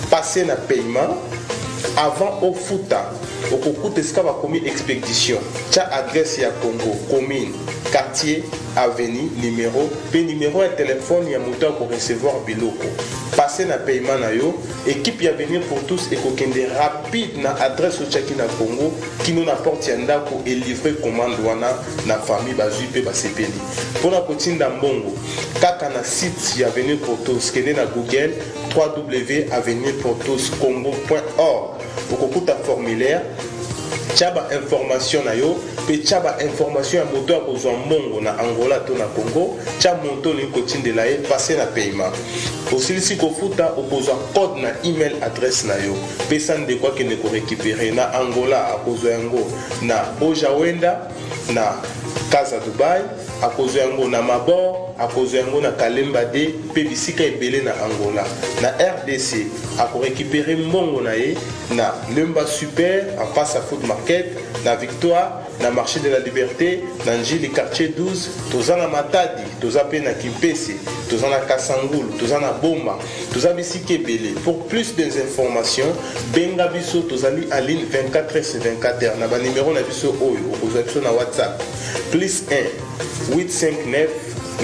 passe na paiement. Avant ofuta, okokuta esika bakomi expédition, tia adresse ya Congo, commune, quartier. avenue, numero mpe numero ya telefone ya moto akorecevoir biloko. Passe na paiement na yo, ekipe ya Avenir pour tous ekokende rapide na adresse otiaki na Congo kino na porte ya ndako, elivre commande wana na famille, bazwi mpe basepeli. Mpona kotinda mbongo kaka na site ya Avenir pour tous, kende na Google www.avenirpourtouscongo.org, okokuta formulaire, tia bainformation na yo mpe tia bainformation ya moto akozwa mbongo na Angola to na Congo, tia moto olingi kotindela ye, passe na paiement. Osilisi kofuta, okozwa code na email adresse na yo, pesa ndeko akende korécupérer na Angola. Akozwa yango na Ojawenda, na Casa Dubai, akozwa yango na Mabor, akozwa yango na Kalemba d mpe bisika ebele na Angola. Na RDC, akorécupérer mbongo na ye na Lemba Super, en face à Food Market, na Victoire, na Marché de la Liberté, na Njili quartier 12, toza na Matadi, toza mpe na Kimpese, toza na Kasangulu, toza na Boma, toza bisika ebele. Pour plus d'informations, benga biso, tozali en ligne 24 h 24 heures na banimero na biso oyo okozwa biso na WhatsApp: plus 1 859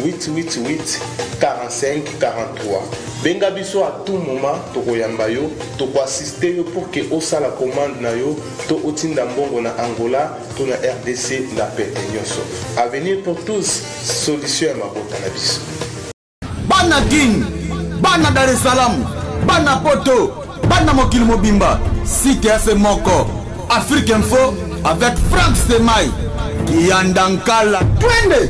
888 45 43. Benga biso à tout moment, tokoyamba yo, tokoassiste yo pour ke osala commande na yo to otinda mbongo na Angola to na RDC na pete nyonso. Avenir pour tous, solution ya mabota na biso. Bana Kin, bana Dar es Salaam, bana Poto, bana mokili mobimba, site ya se moko, Afrique Info avec Frank Stemay Kiyandankala, twende.